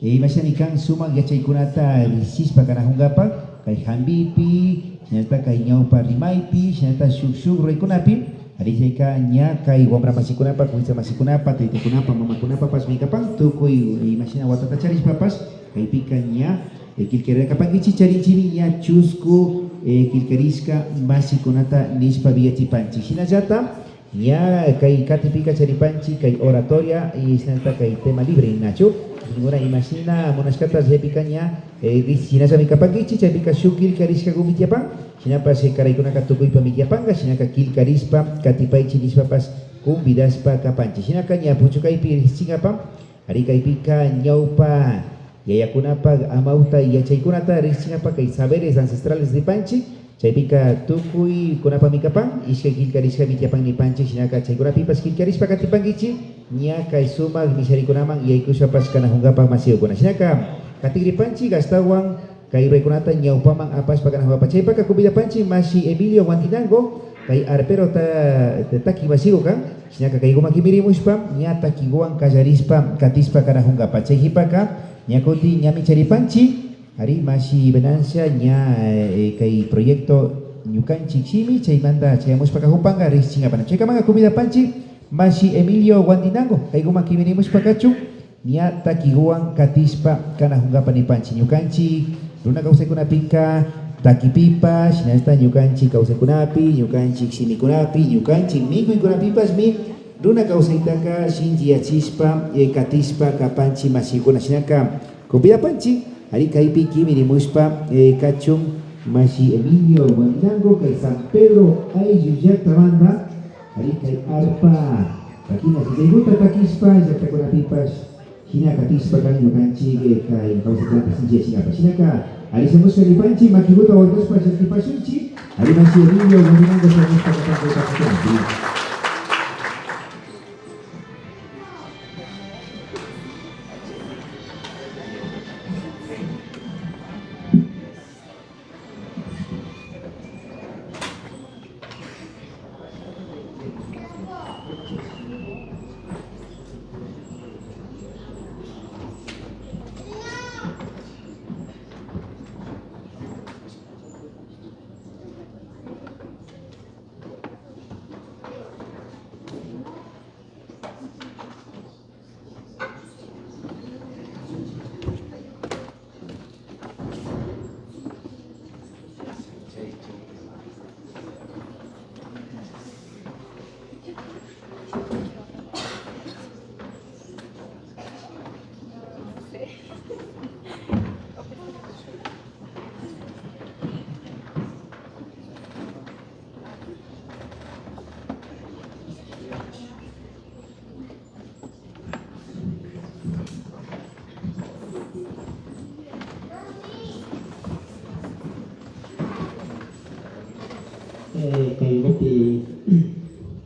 eh, imashina kan, sumak yachaykunata riksichishpa kanakunkapak, kay hampipi, shinallata kay ñawpa rimaypi, shinallata shuk shuk ruraykunapi, ari chayka ña kay wambra mashikunapa, kuytsa mashikunapa, taytakunapa, mamakunapapashmi kapan, tukuy, eh, imashina watata charishpapash, kaypika ña, eh, killkarina kapankichik, charinchikmi ña chusku, eh, killkarishka mashikunata nishpa willachipanchik. Shinallata, ña kay katipika charipanchik kay oratoria y shinallata kay tema libre, nachu? Kikinkuna imashina munashkata chaypika ña, eh, shinallami kapankichik, chaypika shuk killkarishkakumi tiyapan, shinapash, eh, karaykunaka tukuypami tiyapanka, shinaka killkarishpa katipaychik nishpapash convidashpa kapanchik. Shinaka ña puchukaypi riksichinkapa, ari kaypika ñawpa yayakunapa amawta yachaykunata riksichinkapa kay saberes ancestrales nipanchik. Chaypika tukuykunapami kapan, ishkay killkarishkami tiyapan nipanchik, shinaka chaykunapipash killkarishpa katipankichik, ña kay sumak misharikunaman yaykushpapash kanakunkapak mashikukuna. Shinaka katikripanchik ashtawan Kay ruraykunata ñawpaman apashpa kanajunkapa. Chaypaka convidapanchi mashi Emilio Guandinango, kay arperota taki mashiguka, shinaka kayguman kimirimushpa, ña takiguwan kallarispa katishpa kanajunkapa. Chay jipaka, ña kutin ñami charipanchi, ari mashi Venancia, ña, eh, kay proyecto ñukanchik shimi, chaymanta chayamushpa kajupanga, rikchinkapana. Chaykamanga convidapanchi, mashi Emilio Guandinango, kayguman kimirimushpa kachun, ña takiguwan katishpa kanajunkapa nipanchi. Ñukanchi runa kawsaykunapika takipipash, shinallata ñukanchi kawsaykunapi, ñukanchi shimikunapi, ñukanchi mikuykunapipashmi runa kawsaytaka shinchiyachishpa, eh, katishpa kapanchi mashikuna. Shinaka convidapanchi, ari kaypi kimirimushpa, eh, kachun mashi Emilio Guandinango, kay San Pedro ayllu llaktamanta, ari kay arpa takina shinchaykuta takishpa llaktakunapipash shina katishpa kan ñukanchik, eh, kay kawsaykunata shinchiyachinkapak. Shinaka, ari shamushka nipanchik, makikuta wawtashpa llakipashunchik, ari mashi Emilio Guandinango shamushpa kapanka kay kawsaykunapi. Eh, kaykupi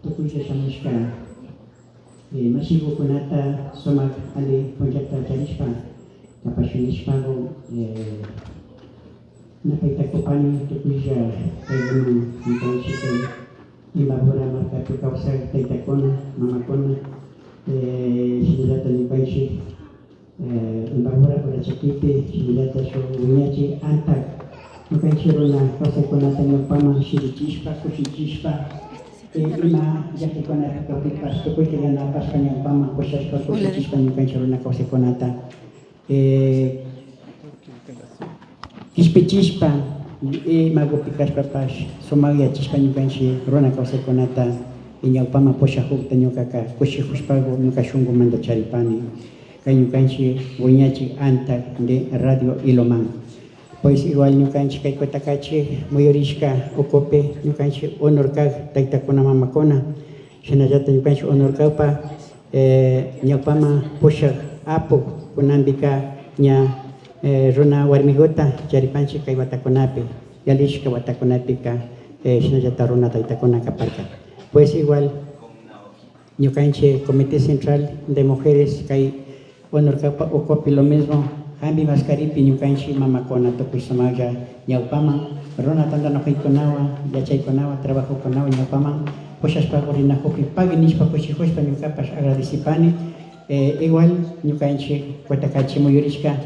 tukuylla shamushka, eh, mashigukunata sumak alli punllata charishpa kapashun nishpaku, eh, napayta kupani tukuylla kaykuman ñukanchik kay Imbabura markapi kawsak taytakuna, mamakuna, eh, shinallata ñukanchik, eh, Imbabura urachakipi, shinallata shuk wiñachik antak ñukanchik runa kawsaykunata ñawpaman shirichishpa, kushichishpa, eh, ima llakikunapi kakpipash tukuyta yanapashpa ñawpaman pushashpa kushichishpa ñukanchik runa kawsaykunata. Eh, kishpichishpa, eh, imakupi kashpapash sumakyachishpa ñukanchik runa kawsaykunata, eh, ñawpaman pushakukta ñukaka kushijushpaku ñuka shunkumanta charipani. Kay ñukanchik wiñachik antak de Radio Ilumán. Pues igual ñukanchik kay Cotacachi muyurishka ukupi ñukanchik honor kak taytakuna mamakuna, shinallata ñukanchik honor kakpa, eh, ñawpaman pushak apu kunanpika ña, eh, runa warmikuta charipanchik kay watakunapi, yalishka watakunapika, eh, shinallata runa taytakuna kaparka. Pues igual ñukanchik Comité Central de Mujeres kay honor kakpa ukupi lo mismo, jambi maskaripi ñukanchik mamakuna tukuy sumaklla ñawpaman, runa tantanakuykunawan, yachaykunawan, trabajokunawan ñawpaman pushashpaku rinakukpi pagui nishpa kushijushpa ñukapash agradecipani. Eh, igual ñukanchik Cotacachi muyurishka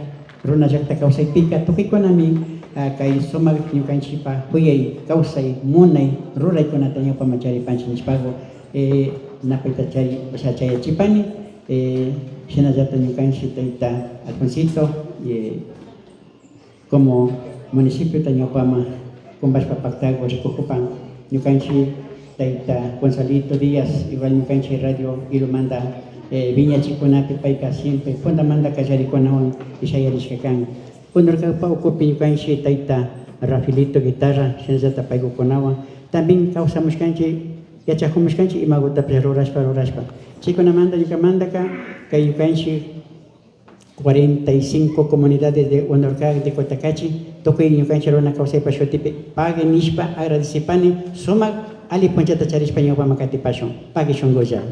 runa llakta kawsaypika tukuykunami, ah, kay sumak ñukanchikpa kuyay, kawsay, munay ruraykunata ñawpaman charipanchik nishpaku, eh, napayta chari, o sea, chayachipani. Eh, shinallata ñukanchik tayta Alfonsito, eh, como municipiota ñawpaman kumbashpa paktaku rikukupan, ñukanchik tayta Gonzalito Díaz, igual ñukanchik Radio Ilumanta, eh, wiñachikunapi payka siempre puntamanta kallarikunawan shayarishka kan. Honor kakpa ukupi ñukanchik tayta Rafaelito Guitarra, shinallata paykukunawan también kawsamushkanchik, yachakumushkanchik imakutapash rurashpa, rurashpa. Chaykunamanta ñukamantaka kay ñukanchik cuarenta y cinco comunidades de honor kak de Cotacachi, tukuy ñukanchik runa kawsaypa shutipi pagui nishpa agradecipani, sumak alli punchata charishpa ñawpaman katipashun. Pagui shunkulla.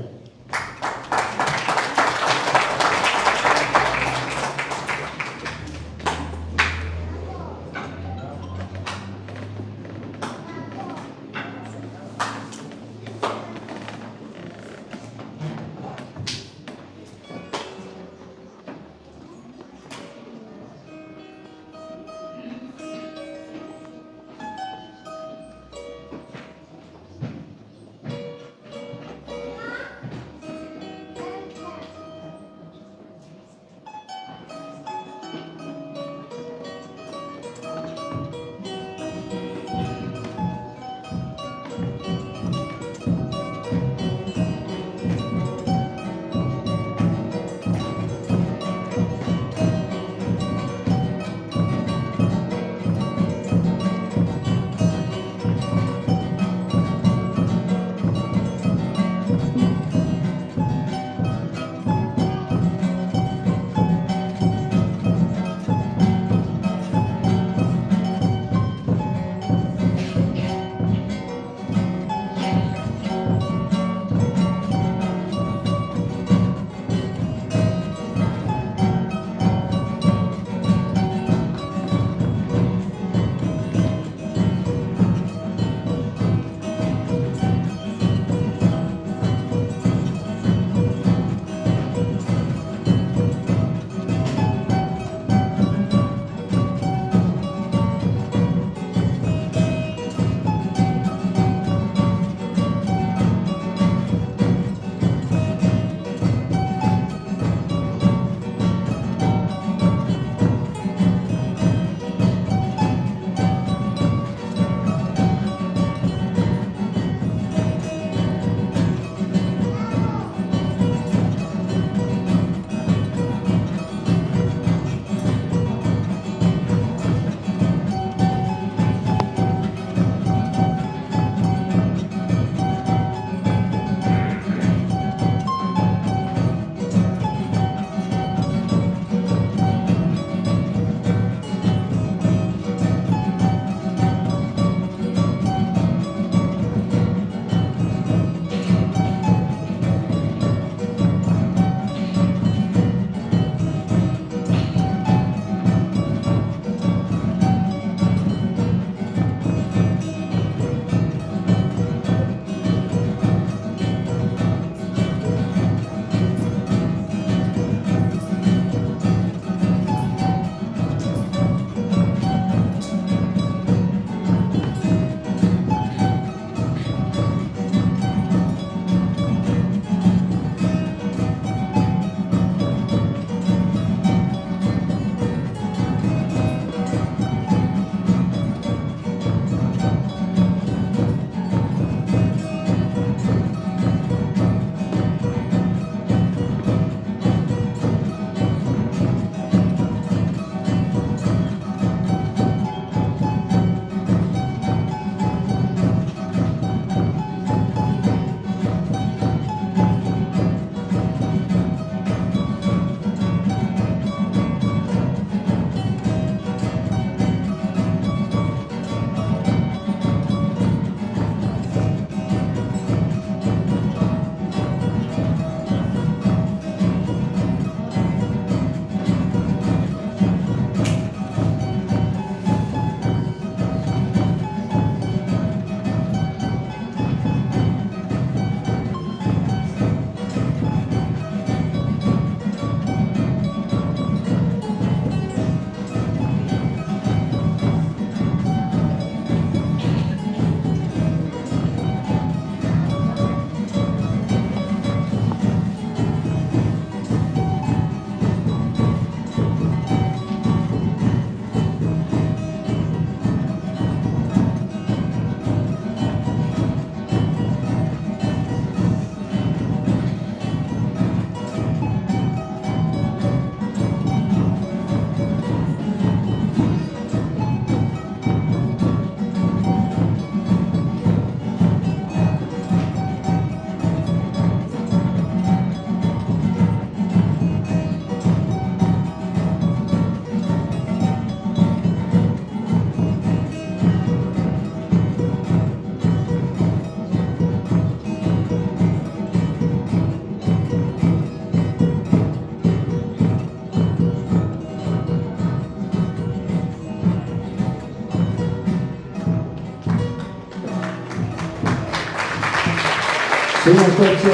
Buenas noches,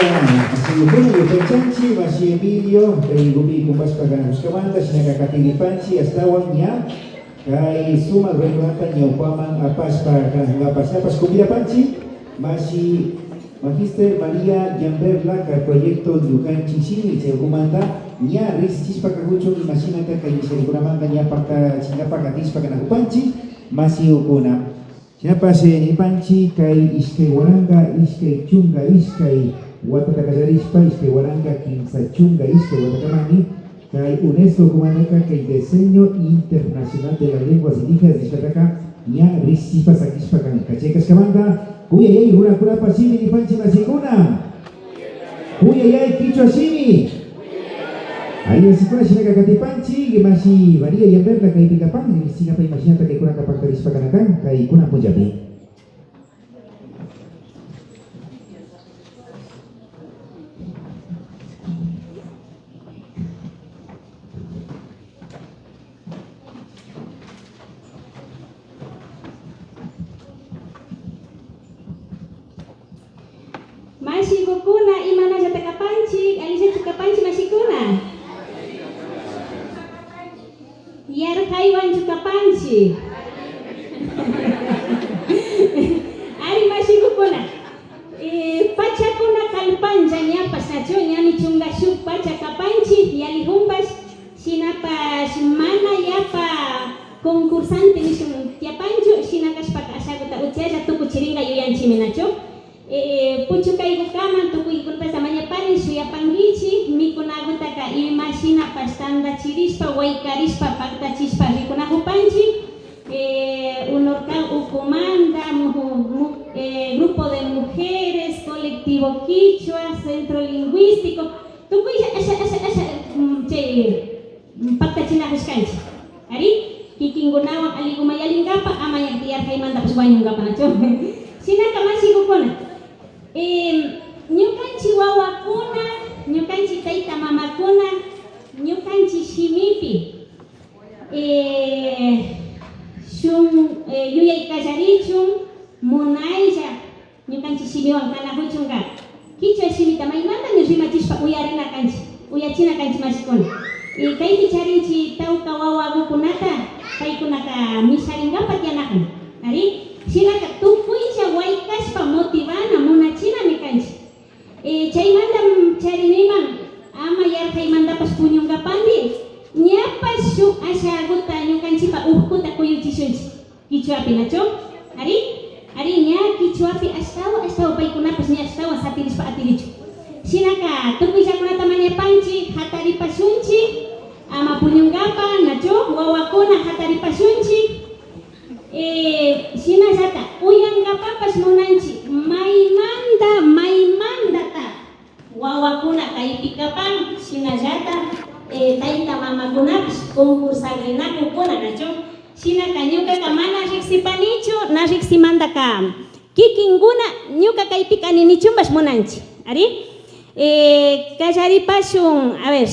señorkuna, yupaychanchik, mashi Emilio, kay rupi kumpashpa kanakushkamanta, shinaka katiripanchik, ashtawan ña, kay sumak raymikunata ñawpaman apashpa kanakunkapa, shinapash convidapanchik, mashi Magister María Yamber Laca proyecto Ñukanchik Shimi, chaykumanta ña riksichishpa kakuchun, imashinata kay mishakikunamanka ña paktachinkapak katishpa kanakupanchik, mashikuna. Shinapash, eh, nipanchik kay ishkay waranka ishkay chunka ishkay watata kallarishpa, ishkay waranka kimsa chunka ishkay watakamani kay UNESCO kumantaka kay Diseño Internacional de las Lenguas Indígenas nishkataka ña riksichishpa sakishpa kan. Chay kashkamanta kuyayay runakunapak shimi nipanchik mashikuna. Kuyayay kichwa shimi. Ari mashikuna, shinaka katipanchik, mashi María Yamberla kaypi kapan, shinaka pay mashinata kaykunaka paktarishpa kana kan, kay kunan punllapi. Mashikukuna, imanallata kapanchik? Allillachu kapanchik, mashikuna? Yarkaywanchu kapanchik? Ari, mashikukuna. Eh, pachakuna kallpanlla ñapash, nachu? Ñami chunka shuk pacha kapanchik, yallikunpash. Shinapash mana yapa concursante nishun tiyapanchu, shina kashpaka ashakuta uchilla tukuchirinka yuyanchimi, nachu? Eh, puchukaykukaman tukuykunataka mañaparin, shuyapankichik, mikunakutaka imashinapash tantachirishpa, waykarishpa, paktachishpa rikunakupanchik. Eh, UNORCAL ukumanta, mu-, mu-, eh, grupo de mujeres, colectivo kichwa, centro lingüístico, tukuylla asha, asha, asha, mm, chay, mm, paktachinakushkanchik. Ari, kikinkunawan allikuman yallinkapa, ama ña yarkaymantapash wañunkapa, nachu? Shinaka mashikukuna, em, ñukanchik wawakuna, ñukanchik tayta mamakuna, ñukanchik shimipi, eh, shun-, eh, yuyay kallarichun, munaylla, ñukanchik shimiwan kanakuchunka kichwa shimita maymantami rimachishpa uyarina kanchik, uyachina kanchik, mashikuna. Y kaypi charinchik tawka wawakukunata, paykunaka misharinkapa tiyanakun. Ari, shinaka tukuylla waykashpa motivana, munachinami kanchik. Eh, chaymantam chariniman, ama yarkaymantapash puñunkapami ñapash shuk ashakuta ñukanchikpa ukuta kuyuchishunchik. Kichwapi, nachu? Ari, ari, ña kichwapi ashtawan, ashtawan paykunapash ña ashtawan satirishpa atirichun. Shinaka tukuyllakunata mañapanchik, hataripashunchik, ama puñunkapa, nachu? Wawakuna, hataripashunchik. Eh, shinallata uyankapapash munanchik, maymanta, maymantata wawakuna kaypi kapan, shinallata, eh, tayta mamakunapash concursarinakukuna, nachu? Shinaka ñukaka mana riksipanichu, na riksimantaka kikinkuna ñuka kaypi kani nichunpash munanchik. Ari, eh, kallaripashun, a ver,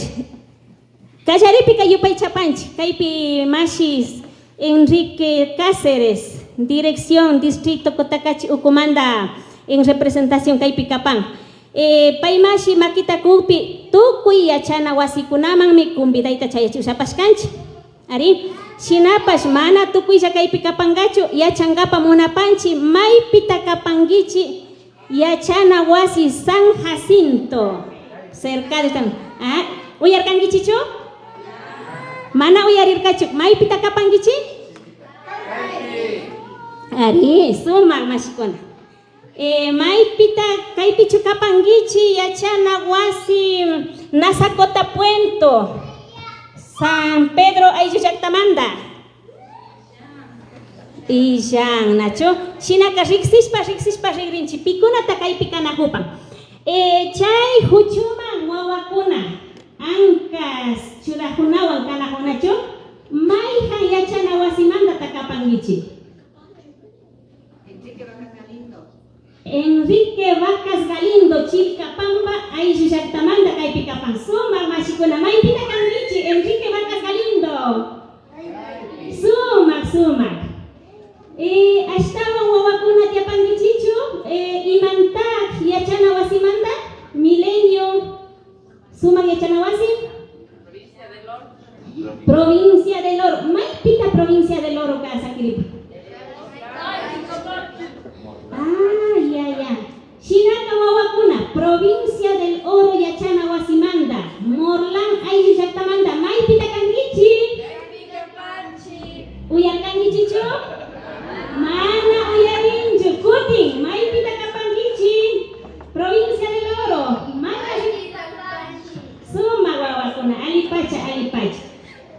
kallaripika yupaychapanchik, kaypi mashi Enrique Cáceres, dirección distrito Cotacachi ukumanta en representación kaypi kapan. Eh, pay mashi makita kukpi tukuy yachana wasikunamanmi convidayta chayachi ushapashkanchik. Ari, shinapash mana tukuylla kaypi kapankachu, yachankapa munapanchik maypita kapankichik. Yachana wasi San Jacinto, cerca de San, ah, uyarkankichichu? Mana uyarirkachu. Maypita kapankichi? Ari, sumak mashikuna. Eh, maypita, kaypichu kapankichi yachana wasi Nasacota Puento, San Pedro ayllu llaktamanta? Illan, nachu? Shinaka riksishpa, riksishpa rikrinchik pikunata kaypi kanakupan. Eh, chay kuchuman wawakuna ankas churakunawan kanakunachu? Mayjan yachana wasimantata kapankichik? Enrique Vacas Galindo, Chilcapamba ayllu llaktamanta kaypi kapan. Sumak mashikuna, maypita kankichik Enrique Vacas Galindo? Sumak, sumak. Eh, ashtawan wawakuna tiyapankichichu? Eh, imanta yachana wasimanta? Provincia del Oro yachana wasimanta, Morlán ayllu llaktamanta, maypita kankichik? Uyarkankichichu? Mana uyarinchu. Kutin, maypita kapankichik? Provincia del Oro. Mana. Sumak wawakuna, allipacha, allipacha.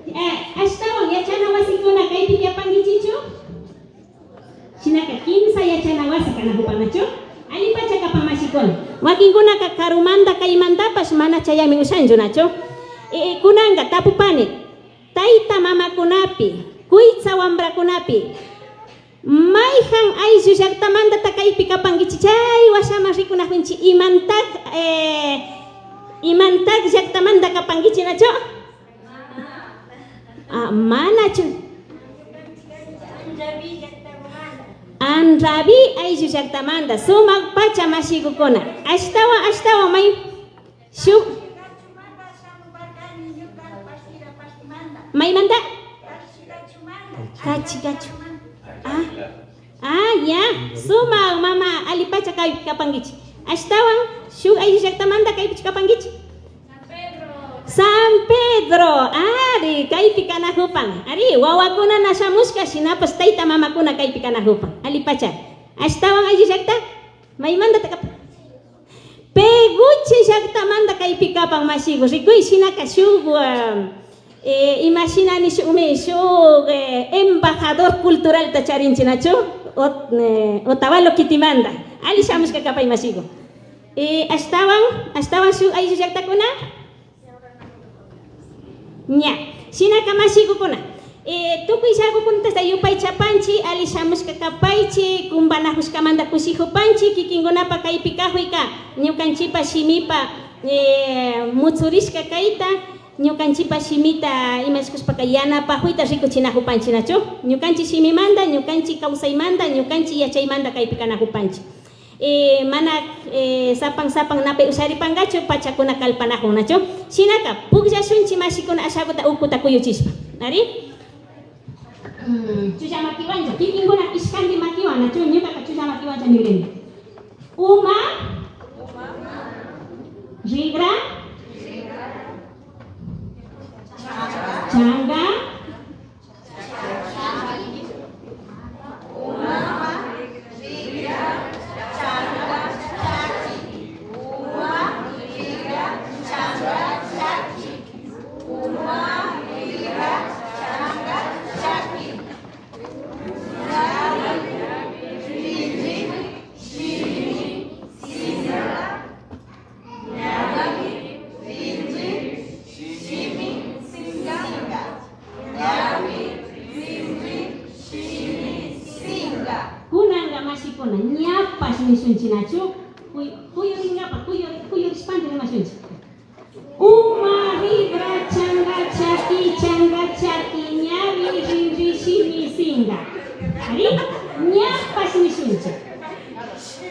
Eh, ashtawan yachana wasikuna kaypi kapankichichu? Shinaka kimsa yachana wasi kanakupan nachu? Allipacha kapan mashikuna. Wakinkunaka karumanta kaymantapash mana chayami ushanchu nachu? Eh, kunanka tapupani, tayta mamakunapi, kuytsa wambrakunapi, mayjan ayllu llaktamantata kaypi kapankichi? Chay washaman rikunakunchi, imantak, eh, imantak llaktamanta kapankichi nachu? Ah, manachu. Anraví ayllu llaktamanta, sumak pacha mashikukuna. Ashtawan, ashtawan may shuk. Maymanta? Kachigachu. Ah. Ah, ya. Sumak mama, allipacha kaypi kapankichi. Ashtawan shuk ayllu llaktamanta kaypichu kapankichi? San Pedro. Ari, kaypi kanakupan. Ari, wawakuna na shamushka, shinapash tayta mamakuna kaypi kanakupan. Allipacha. Ashtawan ayllu llakta? Maymantata kapan? Peguche llaktamanta kaypi kapan mashiku. Rikuy, shinaka shuk, ah, eh, imashina nishunmi, shuk, eh, embajador culturalta charinchi nachu? Ot-, eh, Otavalo kitimanta. Alli shamushka kapay mashiku. Eh, ashtawan, ashtawan shuk ayllu llaktakuna. Ña, shinaka mashikukuna, eh, tukuy llakukunata yupaychapanchi, alli shamushka kapaychi, kumpanakushkamanta kushikupanchi, kikinkunapa kaypi kakuyka, ñukanchipa shimipa, eh, mutsurishka kayta, ñukanchipa shimita imashkushpaka yanapakuyta rikuchinakupanchi nachu? Ñukanchi shimimanta, ñukanchi kawsaymanta, ñukanchi yachaymanta kaypi kanakupanchi. Eh, mana, eh, sapan sapan napi usharipankachu, pachakuna kallpanakun nachu? Shinaka, pukllashunchi mashikuna ashakuta ukuta kuyuchishpa. Ari? Mm, chulla makiwancha, kikinkuna ishkanti makiwan nachu? Ñukaka chulla makiwancha nirini. Uma, rigra, changa, ñawi, rinri, shimi, sinka. Ñawi, rinri, shimi, sinka. Kunanka mashikuna, ñapash nishunchi nachu? Kuy-, kuyurinkapa, kuyuri-, kuyurishpanta rimashunchi. Uma, rigra, changa, chaki, changa, chaki, ñawi, rinri, shimi, sinka. Ari, ñapash nishunchi.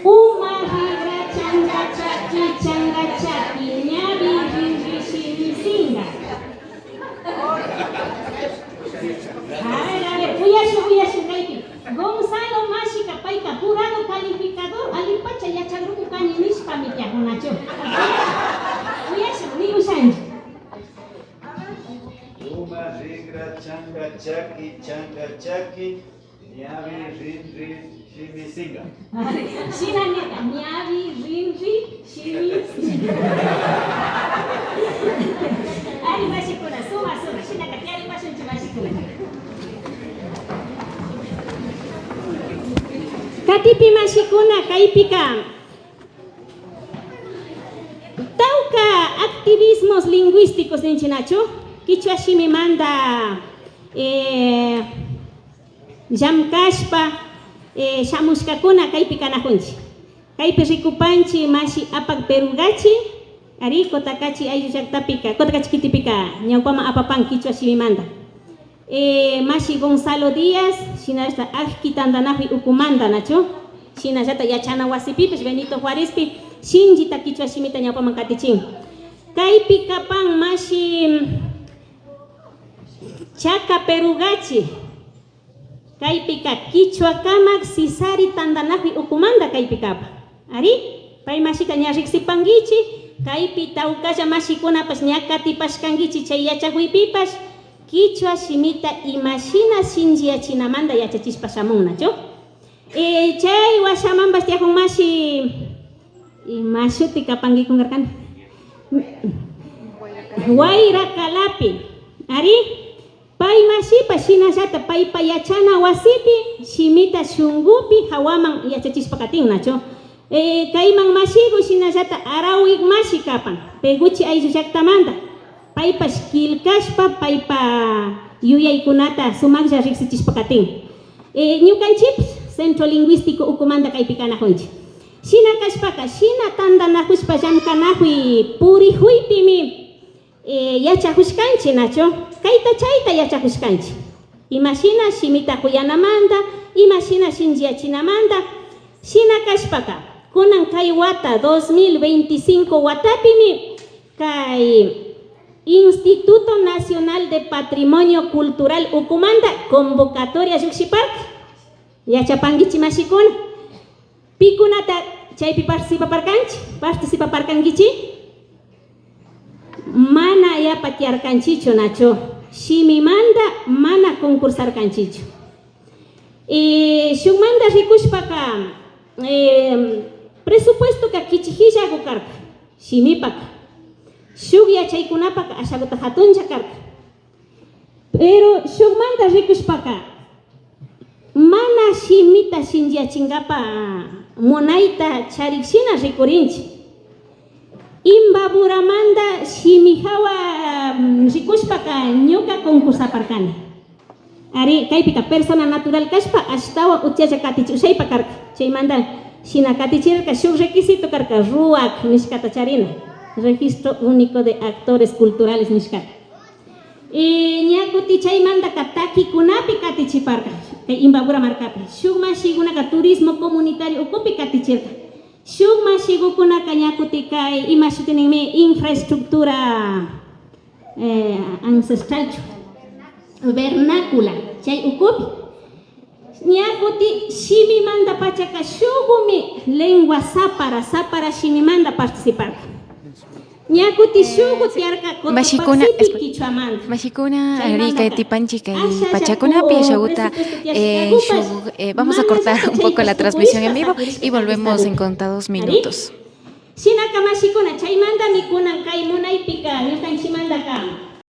Uma, rigra, changa, chaki, changa, chaki, ñawi, rinri, shimi, sinka. A ver, a ver, uyashun, uyashun kaypi. Gonzalo mashika payka jurado calificador, allipacha yachakruku kani nishpami tiyakunachu. Uyashun, ni ushanchi. Uma, rigra, changa, chaki, changa, chaki. Ñawi, rinri, shimi, sinka. Shina nirka, ñawi, rinri, shimi, sinka. Ari mashikuna, suma, suma, shinaka tiyaripashunchi mashikuna. Katipi mashikuna, kaypika tawka activismos lingüísticos ninchi nachu? Kichwa shimimanta, eh, llamkashpa, eh, shamushkakuna kaypi kanakunchi. Kaypi rikupanchi mashi Apak Perugachi, ari, Kutakachi ayllu llaktapika, Kutakachi kitipika ñawpaman apapan kichwa shimimanta. Eh, mashi Gonzalo Díaz, shinashta akki tantanakuy ukumanta, nachu? Shinallata yachana wasipipish Benito Juárezpi shinllita kichwa shimita ñawpaman katichin. Kaypi kapan mashi Chaka Perugachi. Kaypika kichwa kamak sisari tantanakuy ukumanta kaypi kapan. Ari? Pay mashika ña riksipankichik, kaypi tawkalla mashikunapash ña katipashkankichik chay yachakuypipash, kichwa shimita imashina shinchiyachinamanta yachachishpa shamun nachu. Eh, chay washamanpash tiyakun mashi, ima shuti kapankikunkarkani? Wayra Kalapi, ari. Pay mashipa shinallata paypa yachana wasipi shimita shunkupi hawaman yachachishpa katin nachu. Eh, kayman mashiku shinallata Arawik mashi kapan, Peguchi ayllu llaktamanta. Paypash killkashpa paypa yuyaykunata sumaklla riksichishpa katin. Eh, ñukanchikpash Centro Lingüístico ukumanta kaypi kanakunchik. Shina kashpaka, shina tantanakushpa llamkanakuy purikuypimi eh, yachakushkanchik nachu, kayta chayta yachakushkanchik. Imashina shimita kuyanamanta, imashina shinchiyachinamanta. Shina kashpaka, kunan kay wata dos mil veinticinco watapimi kay Instituto Nacional de Patrimonio Cultural ukumanta convocatoria llukshiparka. Yachapankichik mashikuna. Pikunata chaypi participaparkanchik? Participaparkankichik? Mana yapa tiyarkanchikchu nachu, shimimanta mana concursarkanchikchu. Y shukmanta rikushpaka, eh, presupuestoka kichikillaku karka shimipaka, shuk yachaykunapaka ashakuta hatunlla karka. Pero shukmanta rikushpaka, mana shimita shinchiyachinkapa munayta charik shina rikurinchik. Imbaburamanta shimi hawa, mm, rikushpaka ñuka concursaparkani. Ari, kaypika persona natural kashpa ashtawan uchalla katichi ushaypa karka. Chaymanta shina katichirka, shuk requisito karka, ruak nishkata charina, Registro Único de Actores Culturales nishkata. Y ña kutin chaymantaka takikunapi katichiparka kay Imbabura markapi. Shuk mashikunaka turismo comunitario ukupi katichirka. Shuk mashikukunaka ña kutin kay ima shuti ninmi infraestructura, eh, ancestralchu, vernácula chay ukupi. Ña kutin shimimanta pachaka shukmi lengua sapara, sapara shimimanta participarka. Ña kutin shuk tiyarka Cotopaxipi kichwamanta. Mashikuna, ari, kay tipanchik kay pachakunapi ashakuta, eh, shuk, eh, vamos a cortar un poco la transmisión en vivo y volvemos en contados minutos. Shinaka mashikuna, chaymantami kunan kay munaypika ñukanchikmantaka